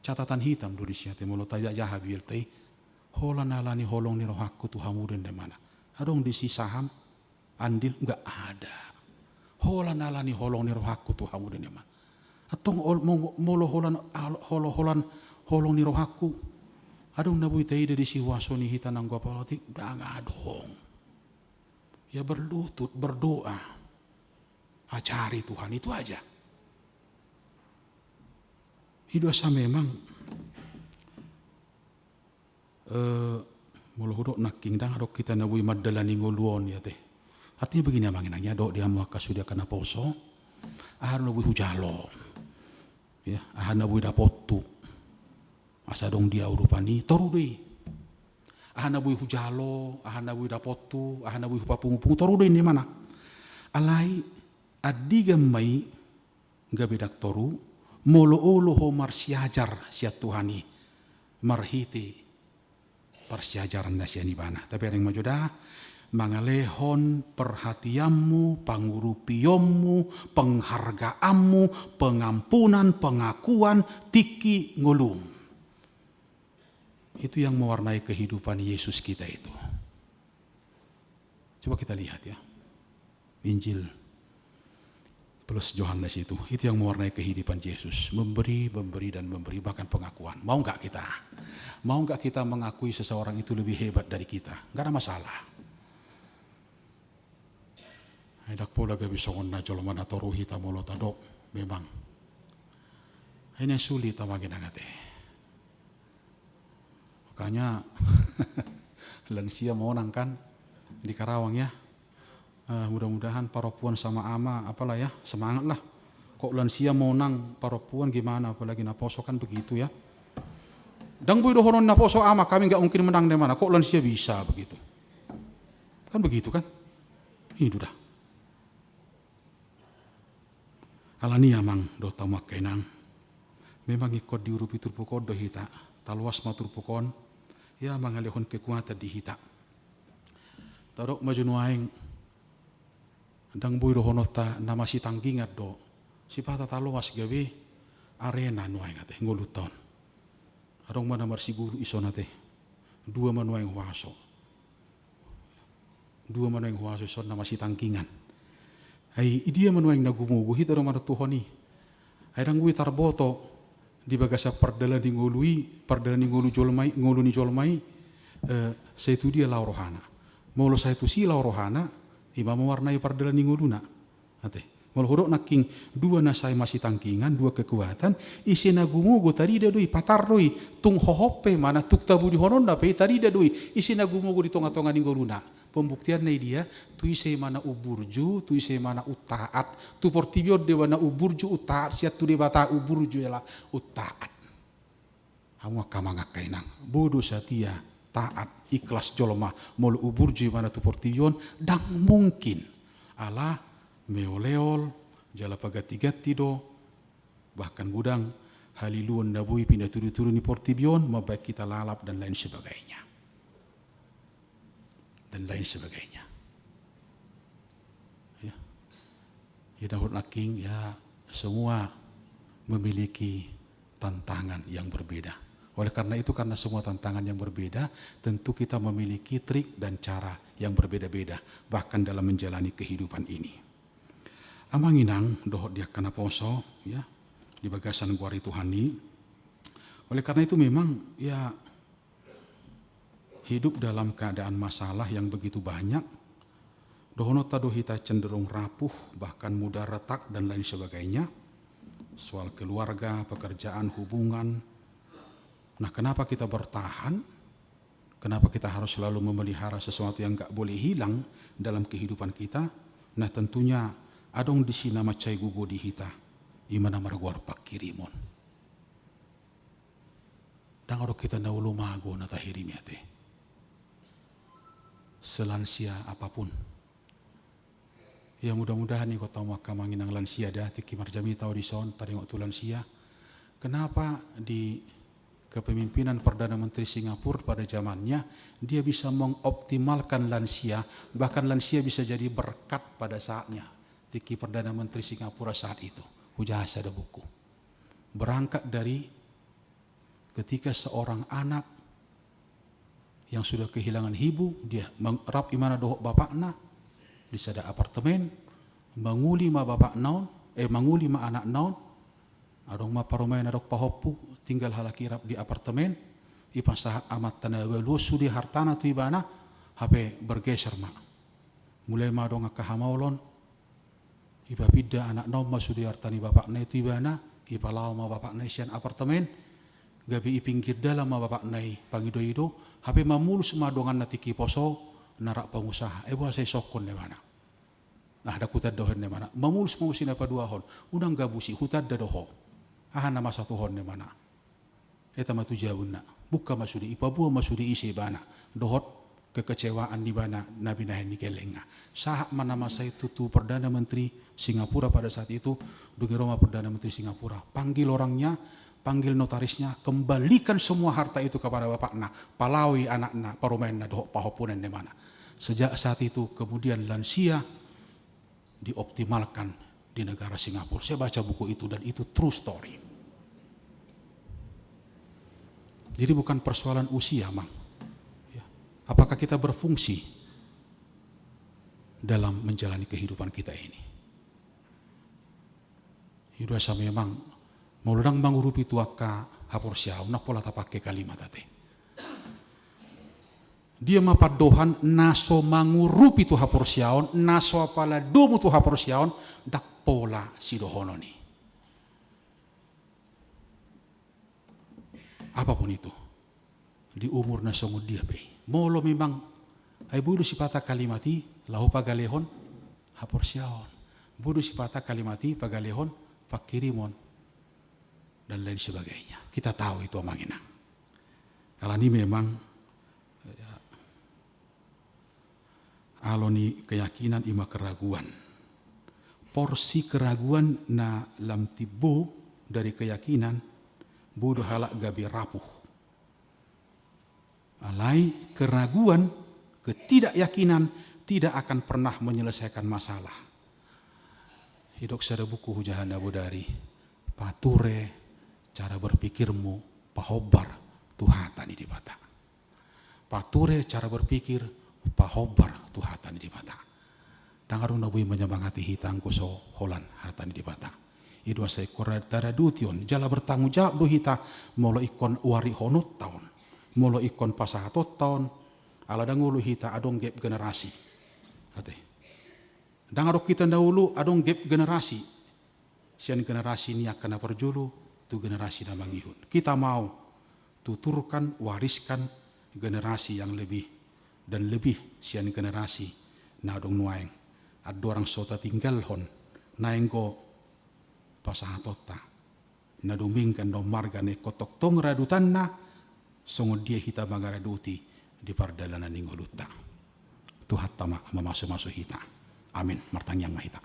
Catatan hitam do disi ate molo tajaha Bibelta i. Holan alani holong ni rohangku tu hamu do inna imana. Adong disi saham, andil, nggak ada. Holan alani holong ni rohangku tu hamu do inna imana. Antong ol-, mo-, molo holan al-, holo-, holan holong ni rohangku. Adong na boi taida disi huaso ni hita nanggo apala otik, ndang adong. Ya berlutut, berdoa. Ajari Tuhan, itu aja. I do asa memang, eh, molo hudok nangkin ndang adong hita na boi mandalani ngolu on i ate. Artinya begini amang inang ya, dohot di hamu angka sude angka naposo, aha na boi hujalo. Ya, aha na boi dapothu. Asa adong di au rupani, toru do i. Aha na boi hujalo, aha na boi dapothu, aha na boi hupapungupungu, toru do i inna imana. Alai, andigan ma i gabe ndang toru, molo olo ho marsiajar sian Tuhan i, marhite parsiajaran na sian ibana. Tabereng ma jo da, mangalehon perhatianmu, pangurupionmu, penghargaanmu, pengampunan, pengakuan, tingki ngolum. Itu yang mewarnai kehidupan Yesus kita itu. Coba kita lihat ya. Injil plus Yohanes itu. Itu yang mewarnai kehidupan Yesus. Memberi, memberi, dan memberi. Bahkan pengakuan. Mau nggak kita? Mau nggak kita mengakui seseorang itu lebih hebat dari kita? Nggak ada masalah. Ai ndang pola gabe songon na jolma na toru hita molo tadok. Memang. Ai na sulit amang inang ate. Makanya lansia monang kan di Karawang ya. Eh, mudah-mudahan parompuan sama ama apalah ya, semangatlah. Kok lansia monang, parompuan gimana, apalagi naposo kan begitu ya. Ndang boi dohonon naposo ama, kami nggak mungkin menang di mana, kok lansia bisa begitu. Kan begitu kan? Itu dah. Alani amang dohot hamu angka inang. Memang ingkon diurupi turpuk on do hita. Taloas ma turpuk on. Ya mangalehon kekuatan di hita. Tadok ma jo nuaeng. Ndang boi dohononta na masitangkingan do. Sipata taloas gabe arena nuaeng ate ngolunta on. Adong ma na marsiguru ison ate. Dua ma nuaeng huaso. Dua ma nuaeng huaso ison na masitangkingan. Ai idia ma nuaeng na gumogo hita do manontuhon i. Ai ndang boi tarboto di bagasan pardalanan ni ngolu i, pardalanan ni ngolu jolma i, ngolu ni jolma i, eh, sai tu dia laho rohana. Molo sai tusi laho rohana, ima mewarnai pardalanan ni ngoluna. Ate. Molo hudok nangkin dua na sai masitangkingan, dua kekuatan, ise na gumogo tarida do i, patar do i, tung hohom pe imana, tung tabudihononna pe i tarida do i, ise na gumogo di tonga-tonga ni ngoluna. Pembuktianna idia, tu ise imana umburju, tu ise imana untaat, tu portibi on do imana umburju untaat, sian tu Debata umburju jala untaat. Hamu angka amang angka inang, boi do satia, taat, ikhlas jolma, molo umburju imana tu portibi on, ndang mungkin. Ala meoleol, jala pagantiganti do, bahkan godang haliluon na boi pinatudutudu ni portibi on, mambahen hita lalap dan lain sebagainya. Dan lain sebagainya. Ya. Ya, dohot nangkin, ya, semua memiliki tantangan yang berbeda. Oleh karena itu, karena semua tantangan yang berbeda, tentu kita memiliki trik dan cara yang berbeda-beda, bahkan dalam menjalani kehidupan ini. Amang inang, dohot di angka naposo, ya, di bagasan goar ni Tuhan i. Oleh karena itu memang, ya, hidup dalam keadaan masalah yang begitu banyak, dohononta do hita cenderung rapuh, bahkan mudah retak dan lain sebagainya. Soal keluarga, pekerjaan, hubungan. Nah, kenapa kita bertahan? Kenapa kita harus selalu memelihara sesuatu yang nggak boleh hilang dalam kehidupan kita? Nah, tentunya adong disi na mansai gogo di hita, ima na margoar panghirimon. Ndang adong hita na olo mago na tahirimi ate. Selansia apapun. Ya, mudah-mudahan i kota mu angka amang inang lansia da, tingki marjamita ho dison, taringot tu lansia. Kenapa di kepemimpinan Perdana Menteri Singapura pada zamannya, dia bisa mengoptimalkan lansia, bahkan lansia bisa jadi berkat pada saatnya. Tingki Perdana Menteri Singapura saat itu, hujaha sada buku. Berangkat dari ketika seorang anak yang sudah kehilangan ibu, dia mang-, rap ibana dohot bapakna di sada apartemen, manguli ma bapakna on, eh, manguli ma anakna on, adong ma parumaen, adong pahompu, tinggal halak i rap di apartemen, ipasahat amanta na balu on sude hartana tu ibana, hape bergeser ma. Mulai ma adong angka hamaolon, ipapinda anakna on ma sude harta ni bapakna i tu ibana, ipalaho ma bapakna i sian apartemen, gabe i pinggir dalan ma bapakna i pangidoido, hape mamulus ma donganna tingki poso, na rap pangusaha, eh, boasa isongkon, ninna ibana. Nah, ndang hutanda ho, ninna ibana. Mamulus ma muse na paduahon, unang gabusi, hutanda do ho. Aha na masa tu ho, ninna ibana. Eta ma tu jabunna. Buka ma sude, ipaboa ma sude ise ibana dohot kekecewaan ni ibana na binahen ni gellengna. Sahat ma na masa i tu, tu Perdana Menteri Singapura pada saat itu, dung i ro ma Perdana Menteri Singapura, panggil orangnya, panggil notarisnya, kembalikan semua harta itu kepada bapakna, palaoi anakna, parumaenna dohot pahompuna, ninna ibana. Sejak saat itu kemudian lansia dioptimalkan di negara Singapura. Saya baca buku itu dan itu true story. Jadi bukan persoalan usia, Mang. Ya. Apakah kita berfungsi dalam menjalani kehidupan kita ini? Ido asa memang molo ndang mangurupi tu angka haporseaon, ndang pola tapake kalimat ate. Dia ma pandohan na so mangurupi tu haporseaon, na so apala domu tu haporseaon, ndang pola sidohonon i. Apapun itu, di umur na songon dia pe i. Molo memang, ai boi do sipata kalimat i laho pagalehon haporseaon. Boi do sipata kalimat i pagalehon pangkirimon dan lain sebagainya. Kita tahu itu, Amang Inang. Alani memang, ya, alo ni keyakinan i ma keraguan. Porsi keraguan na lam timbo dari keyakinan, boi do halak gabe rapuh. Alai keraguan, ketidakyakinan tidak akan pernah menyelesaikan masalah. Didok sada buku hujaha na bodari, pature cara berpikirmu, pahombar tu hata ni Debata. Pature cara berpikir, pahombar tu hata ni Debata. Ndang adong na boi manyemangati hita anggo so holan hata ni Debata. Ido asa ingkon ra-, taradution, jala bertanggung jawab do hita, molo ingkon uarihononta on, molo ingkon pasahatonta on, ala ndang olo hita adong gap generasi. Ate. Ndang adong hita na olo adong gap generasi. Sian generasi ni angka na parjolo tu generasi na mangihut. Kita mau tuturkan, wariskan generasi yang lebih dan lebih sian generasi na adong nuaeng. Andorang so tatinggalhon naeng do pasahatonta. Na dumenggan do marga na ingkon tongtong radutanna, songon dia hita mangaradoti di pardalanan ni ngolunta. Tuhanta ma mamasumasu hita. Amin. Martangiang ma hita.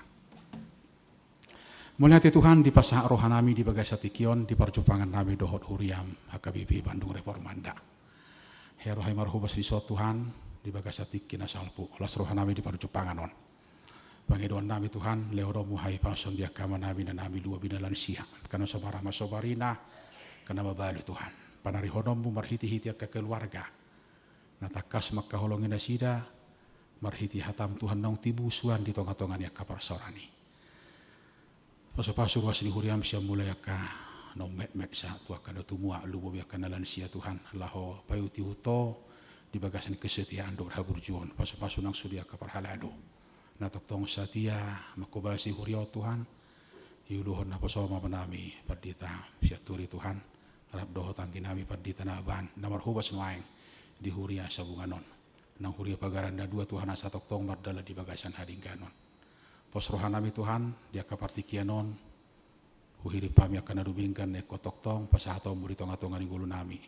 Mauliate Tuhan, dipasahat rohanami di bagasan tingki on, di parjumpangan nami dohot huriam H K B P Bandung Reformanda. Hea roha i marhobas dison Tuhan, di bagasan tingki na salpu, las rohanami di parjumpangan on. Pangidoan nami Tuhan, lehononmu hahipason di angka amanami, inanami, lumobi na lansia, angka na so marama so barina, angka na mabalu Tuhan. Panarihononmu marhitehite angka keluarga na tangkas mangkaholongi nasida, marhite hatam Tuhan naung tibu suan di tongatonga ni angka parsaoran i. Pasupasu ruas ni huriam sian mulai angka naung metmet sahat tu angka na tumua, lumobi angka na lansia Tuhan, laho paihutihut Ho di bagasan kesetiaan dohot haburjuon. Pasupasu nang sude angka parhalado na tongtong satia manghobasi huria on Tuhan. Iuluhon naposom amanami Pandita Sianturi Tuhan, rap dohot angginami Pandita Nababan na marhobas nuaeng di huria Sabungan on. Nang huria Pagaran na dua Tuhan, asa tongtong mardalan di bagasan hadengganon. Pos rohanami Tuhan, di angka partingkian on, huhirim hami angka na dumenggan na ingkon tongtong pasahatonmu di tongatonga ni ngolunami.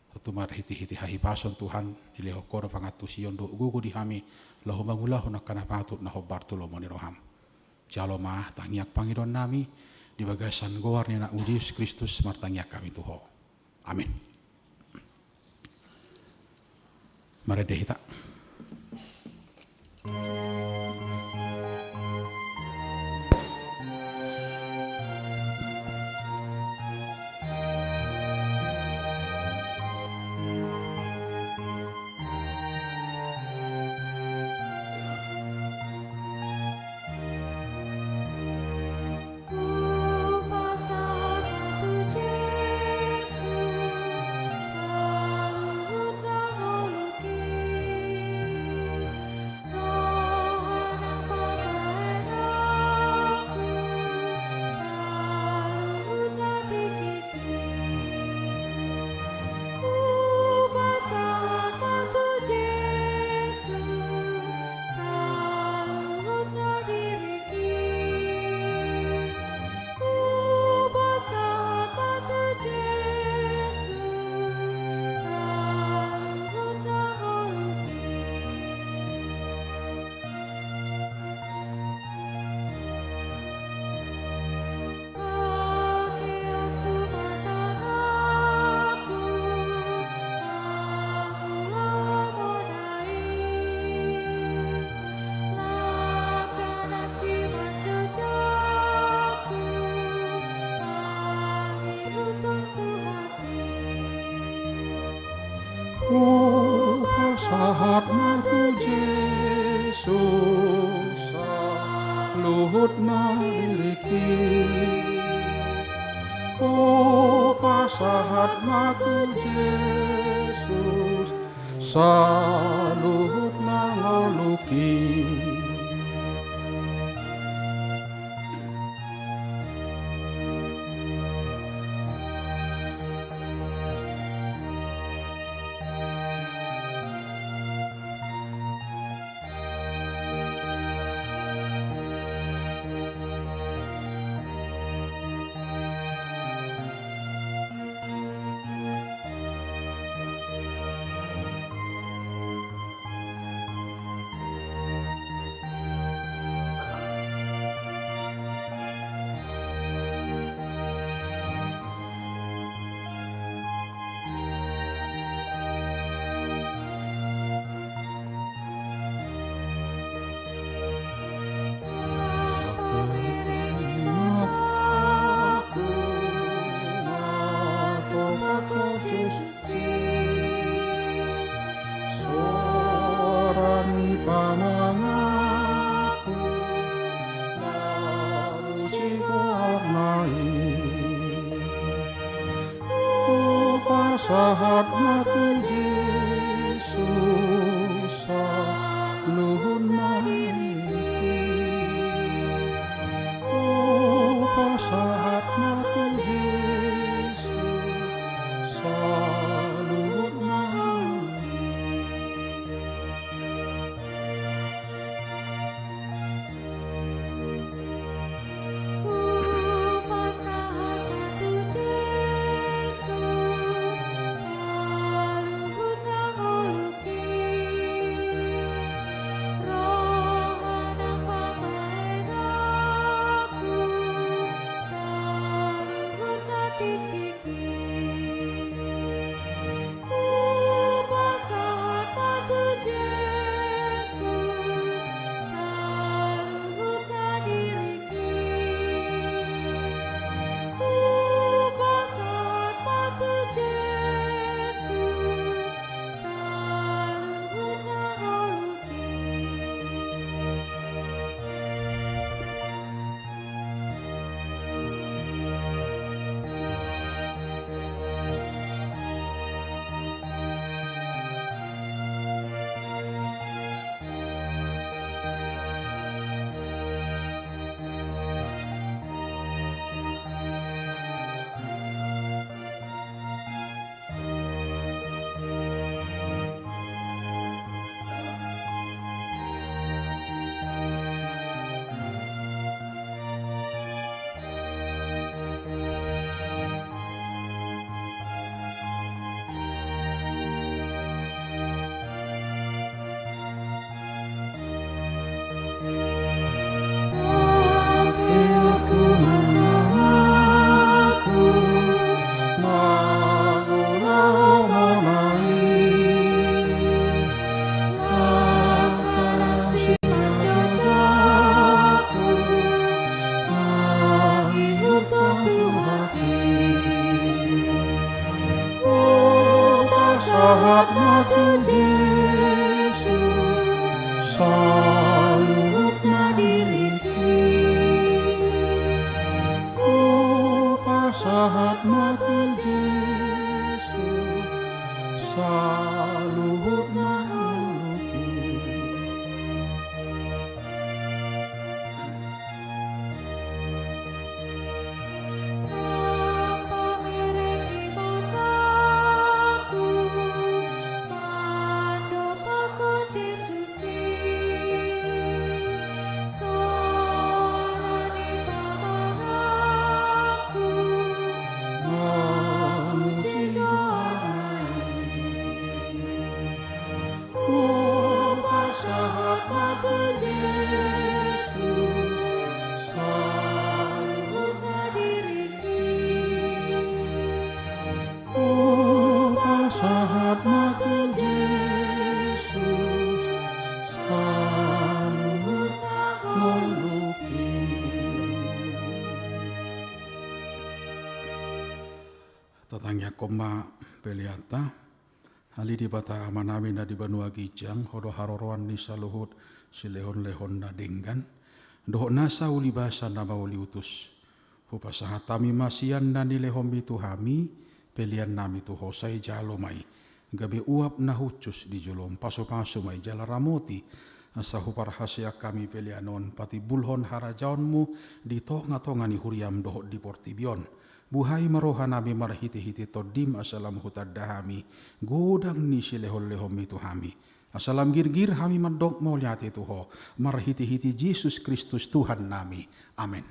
Tontu marhitehite hahipason Tuhan, dilehon Ho do pangantusion dohot gogo di hami, laho mangulahon angka na patut na hombar tu lomo ni roham. Jalo ma tangiang pangidoannami, di bagasan goar ni Anakmu Jesus Kristus martangiang hami tu Ho. Amin. Marende hita. Hupasahat ma tu Jesus saluhut na ngolungki. Roha nang pambahenanku saluhut na tingki. Hupasahat ma tu Jesus saluhut na diringki. Hupasahat ma tu Jesus saluhut na ngolungki. Pakeonku ma tanganku, na hulaohon Ho nai. Langkana simanjujungku, mangihuthon Tuhan. Hupasahat ma tu Jesus saluhut na diringki. Hupasahat ma tu Jesus saluhut na ngolungki. Sora ni pamanganku, na uji goarna i. Hupasahat ma tu Jesus saluhut na diringki. Hupasahat ma tu Jesus saluhut na ngolungki. Hupasahat ma tu Jesus saluhut Tangiangkon ma peleanta. Ale Debata Amanami na di banua ginjang, Ho do haroroan ni saluhut silehonlehon na denggan dohot nasa ulibasa na mauliutus. Hupasahat hami ma sian na nilehonMi tu hami peleannami tu Ho, sai jalo ma i gabe uap na hushus di joloM. Pasupasu ma i jala ramoti, asa huparhaseang hami pelean on patimbulhon harajaonMu di tongatonga ni huriaM dohot di portibi on. Buhai ma rohanami marhitehite TondiM, asa lam hutanda hami godang ni silehonlehonMi tu hami, asa lam girgir hami mandok mauliate tu Ho, marhitehite Jesus Kristus Tuhannami. Amen.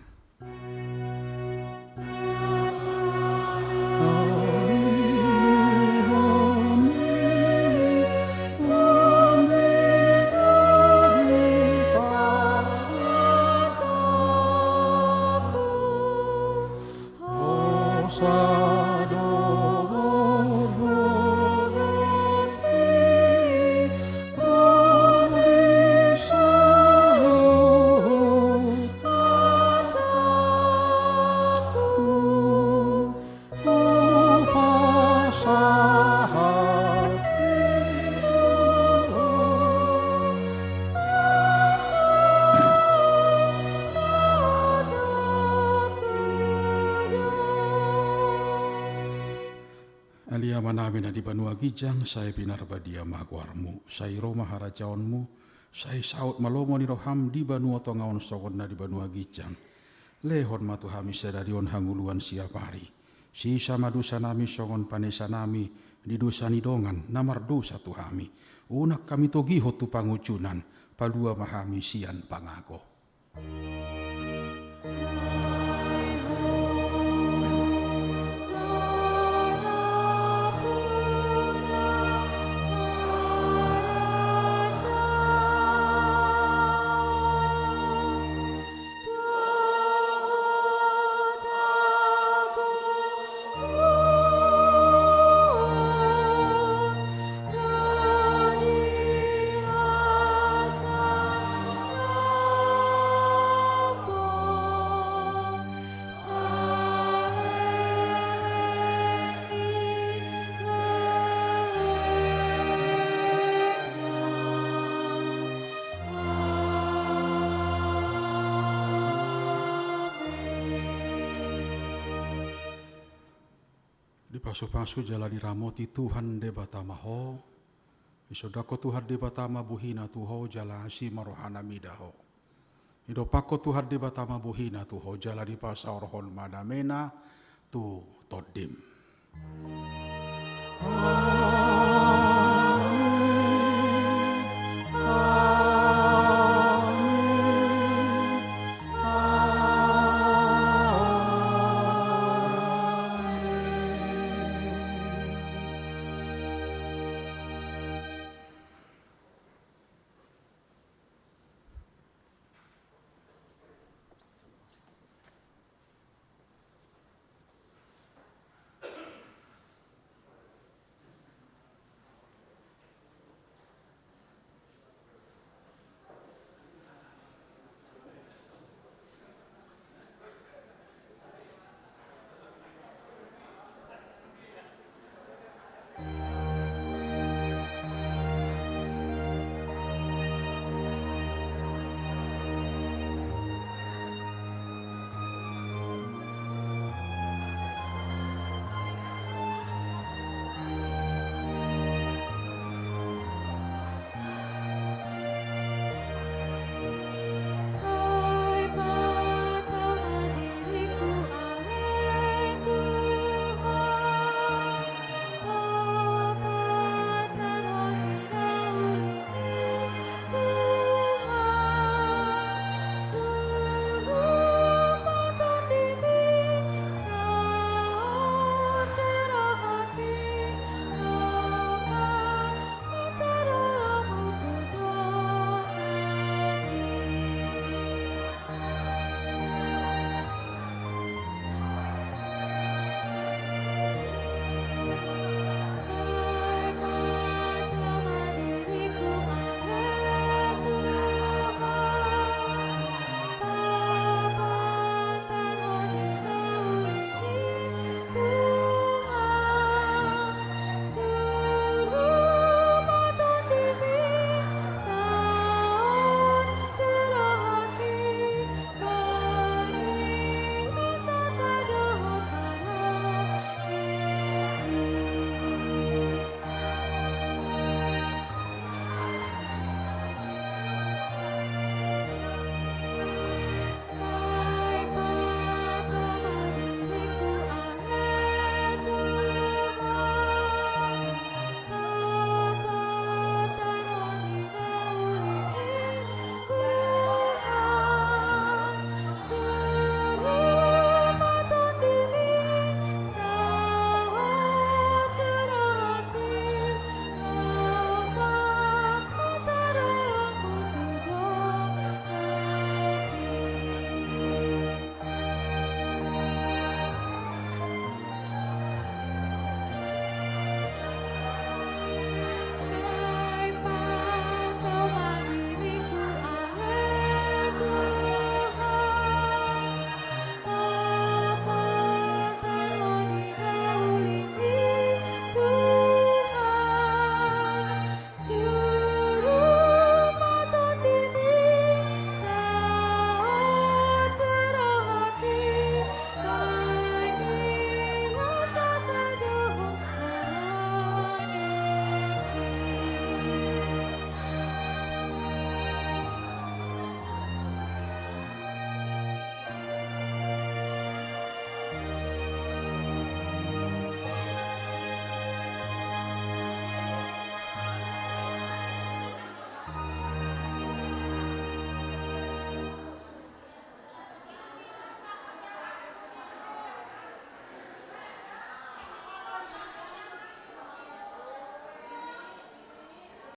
Ale Amanami na di banua ginjang, sai pinarbadia ma goarMu, sai ro ma harajaonMu, sai saut ma lomo ni rohaM di banua tonga on songon na di banua ginjang. Lehon ma tu hami sadari on hangoluan siapari. Sesa ma dosanami songon panesanami di dosa ni dongan na mardosa tu hami. Unang hami togihon tu pangunjunan, palua ma hami sian pangago. Dipasupasu jala diramoti Tuhan Debata ma ho. Disondangkon Tuhan Debata ma bohiNa tu ho jala asi ma rohaNa mida ho. Didompakkon Tuhan Debata ma bohiNa tu ho jala dipasaorhon ma dameNa tu tondim.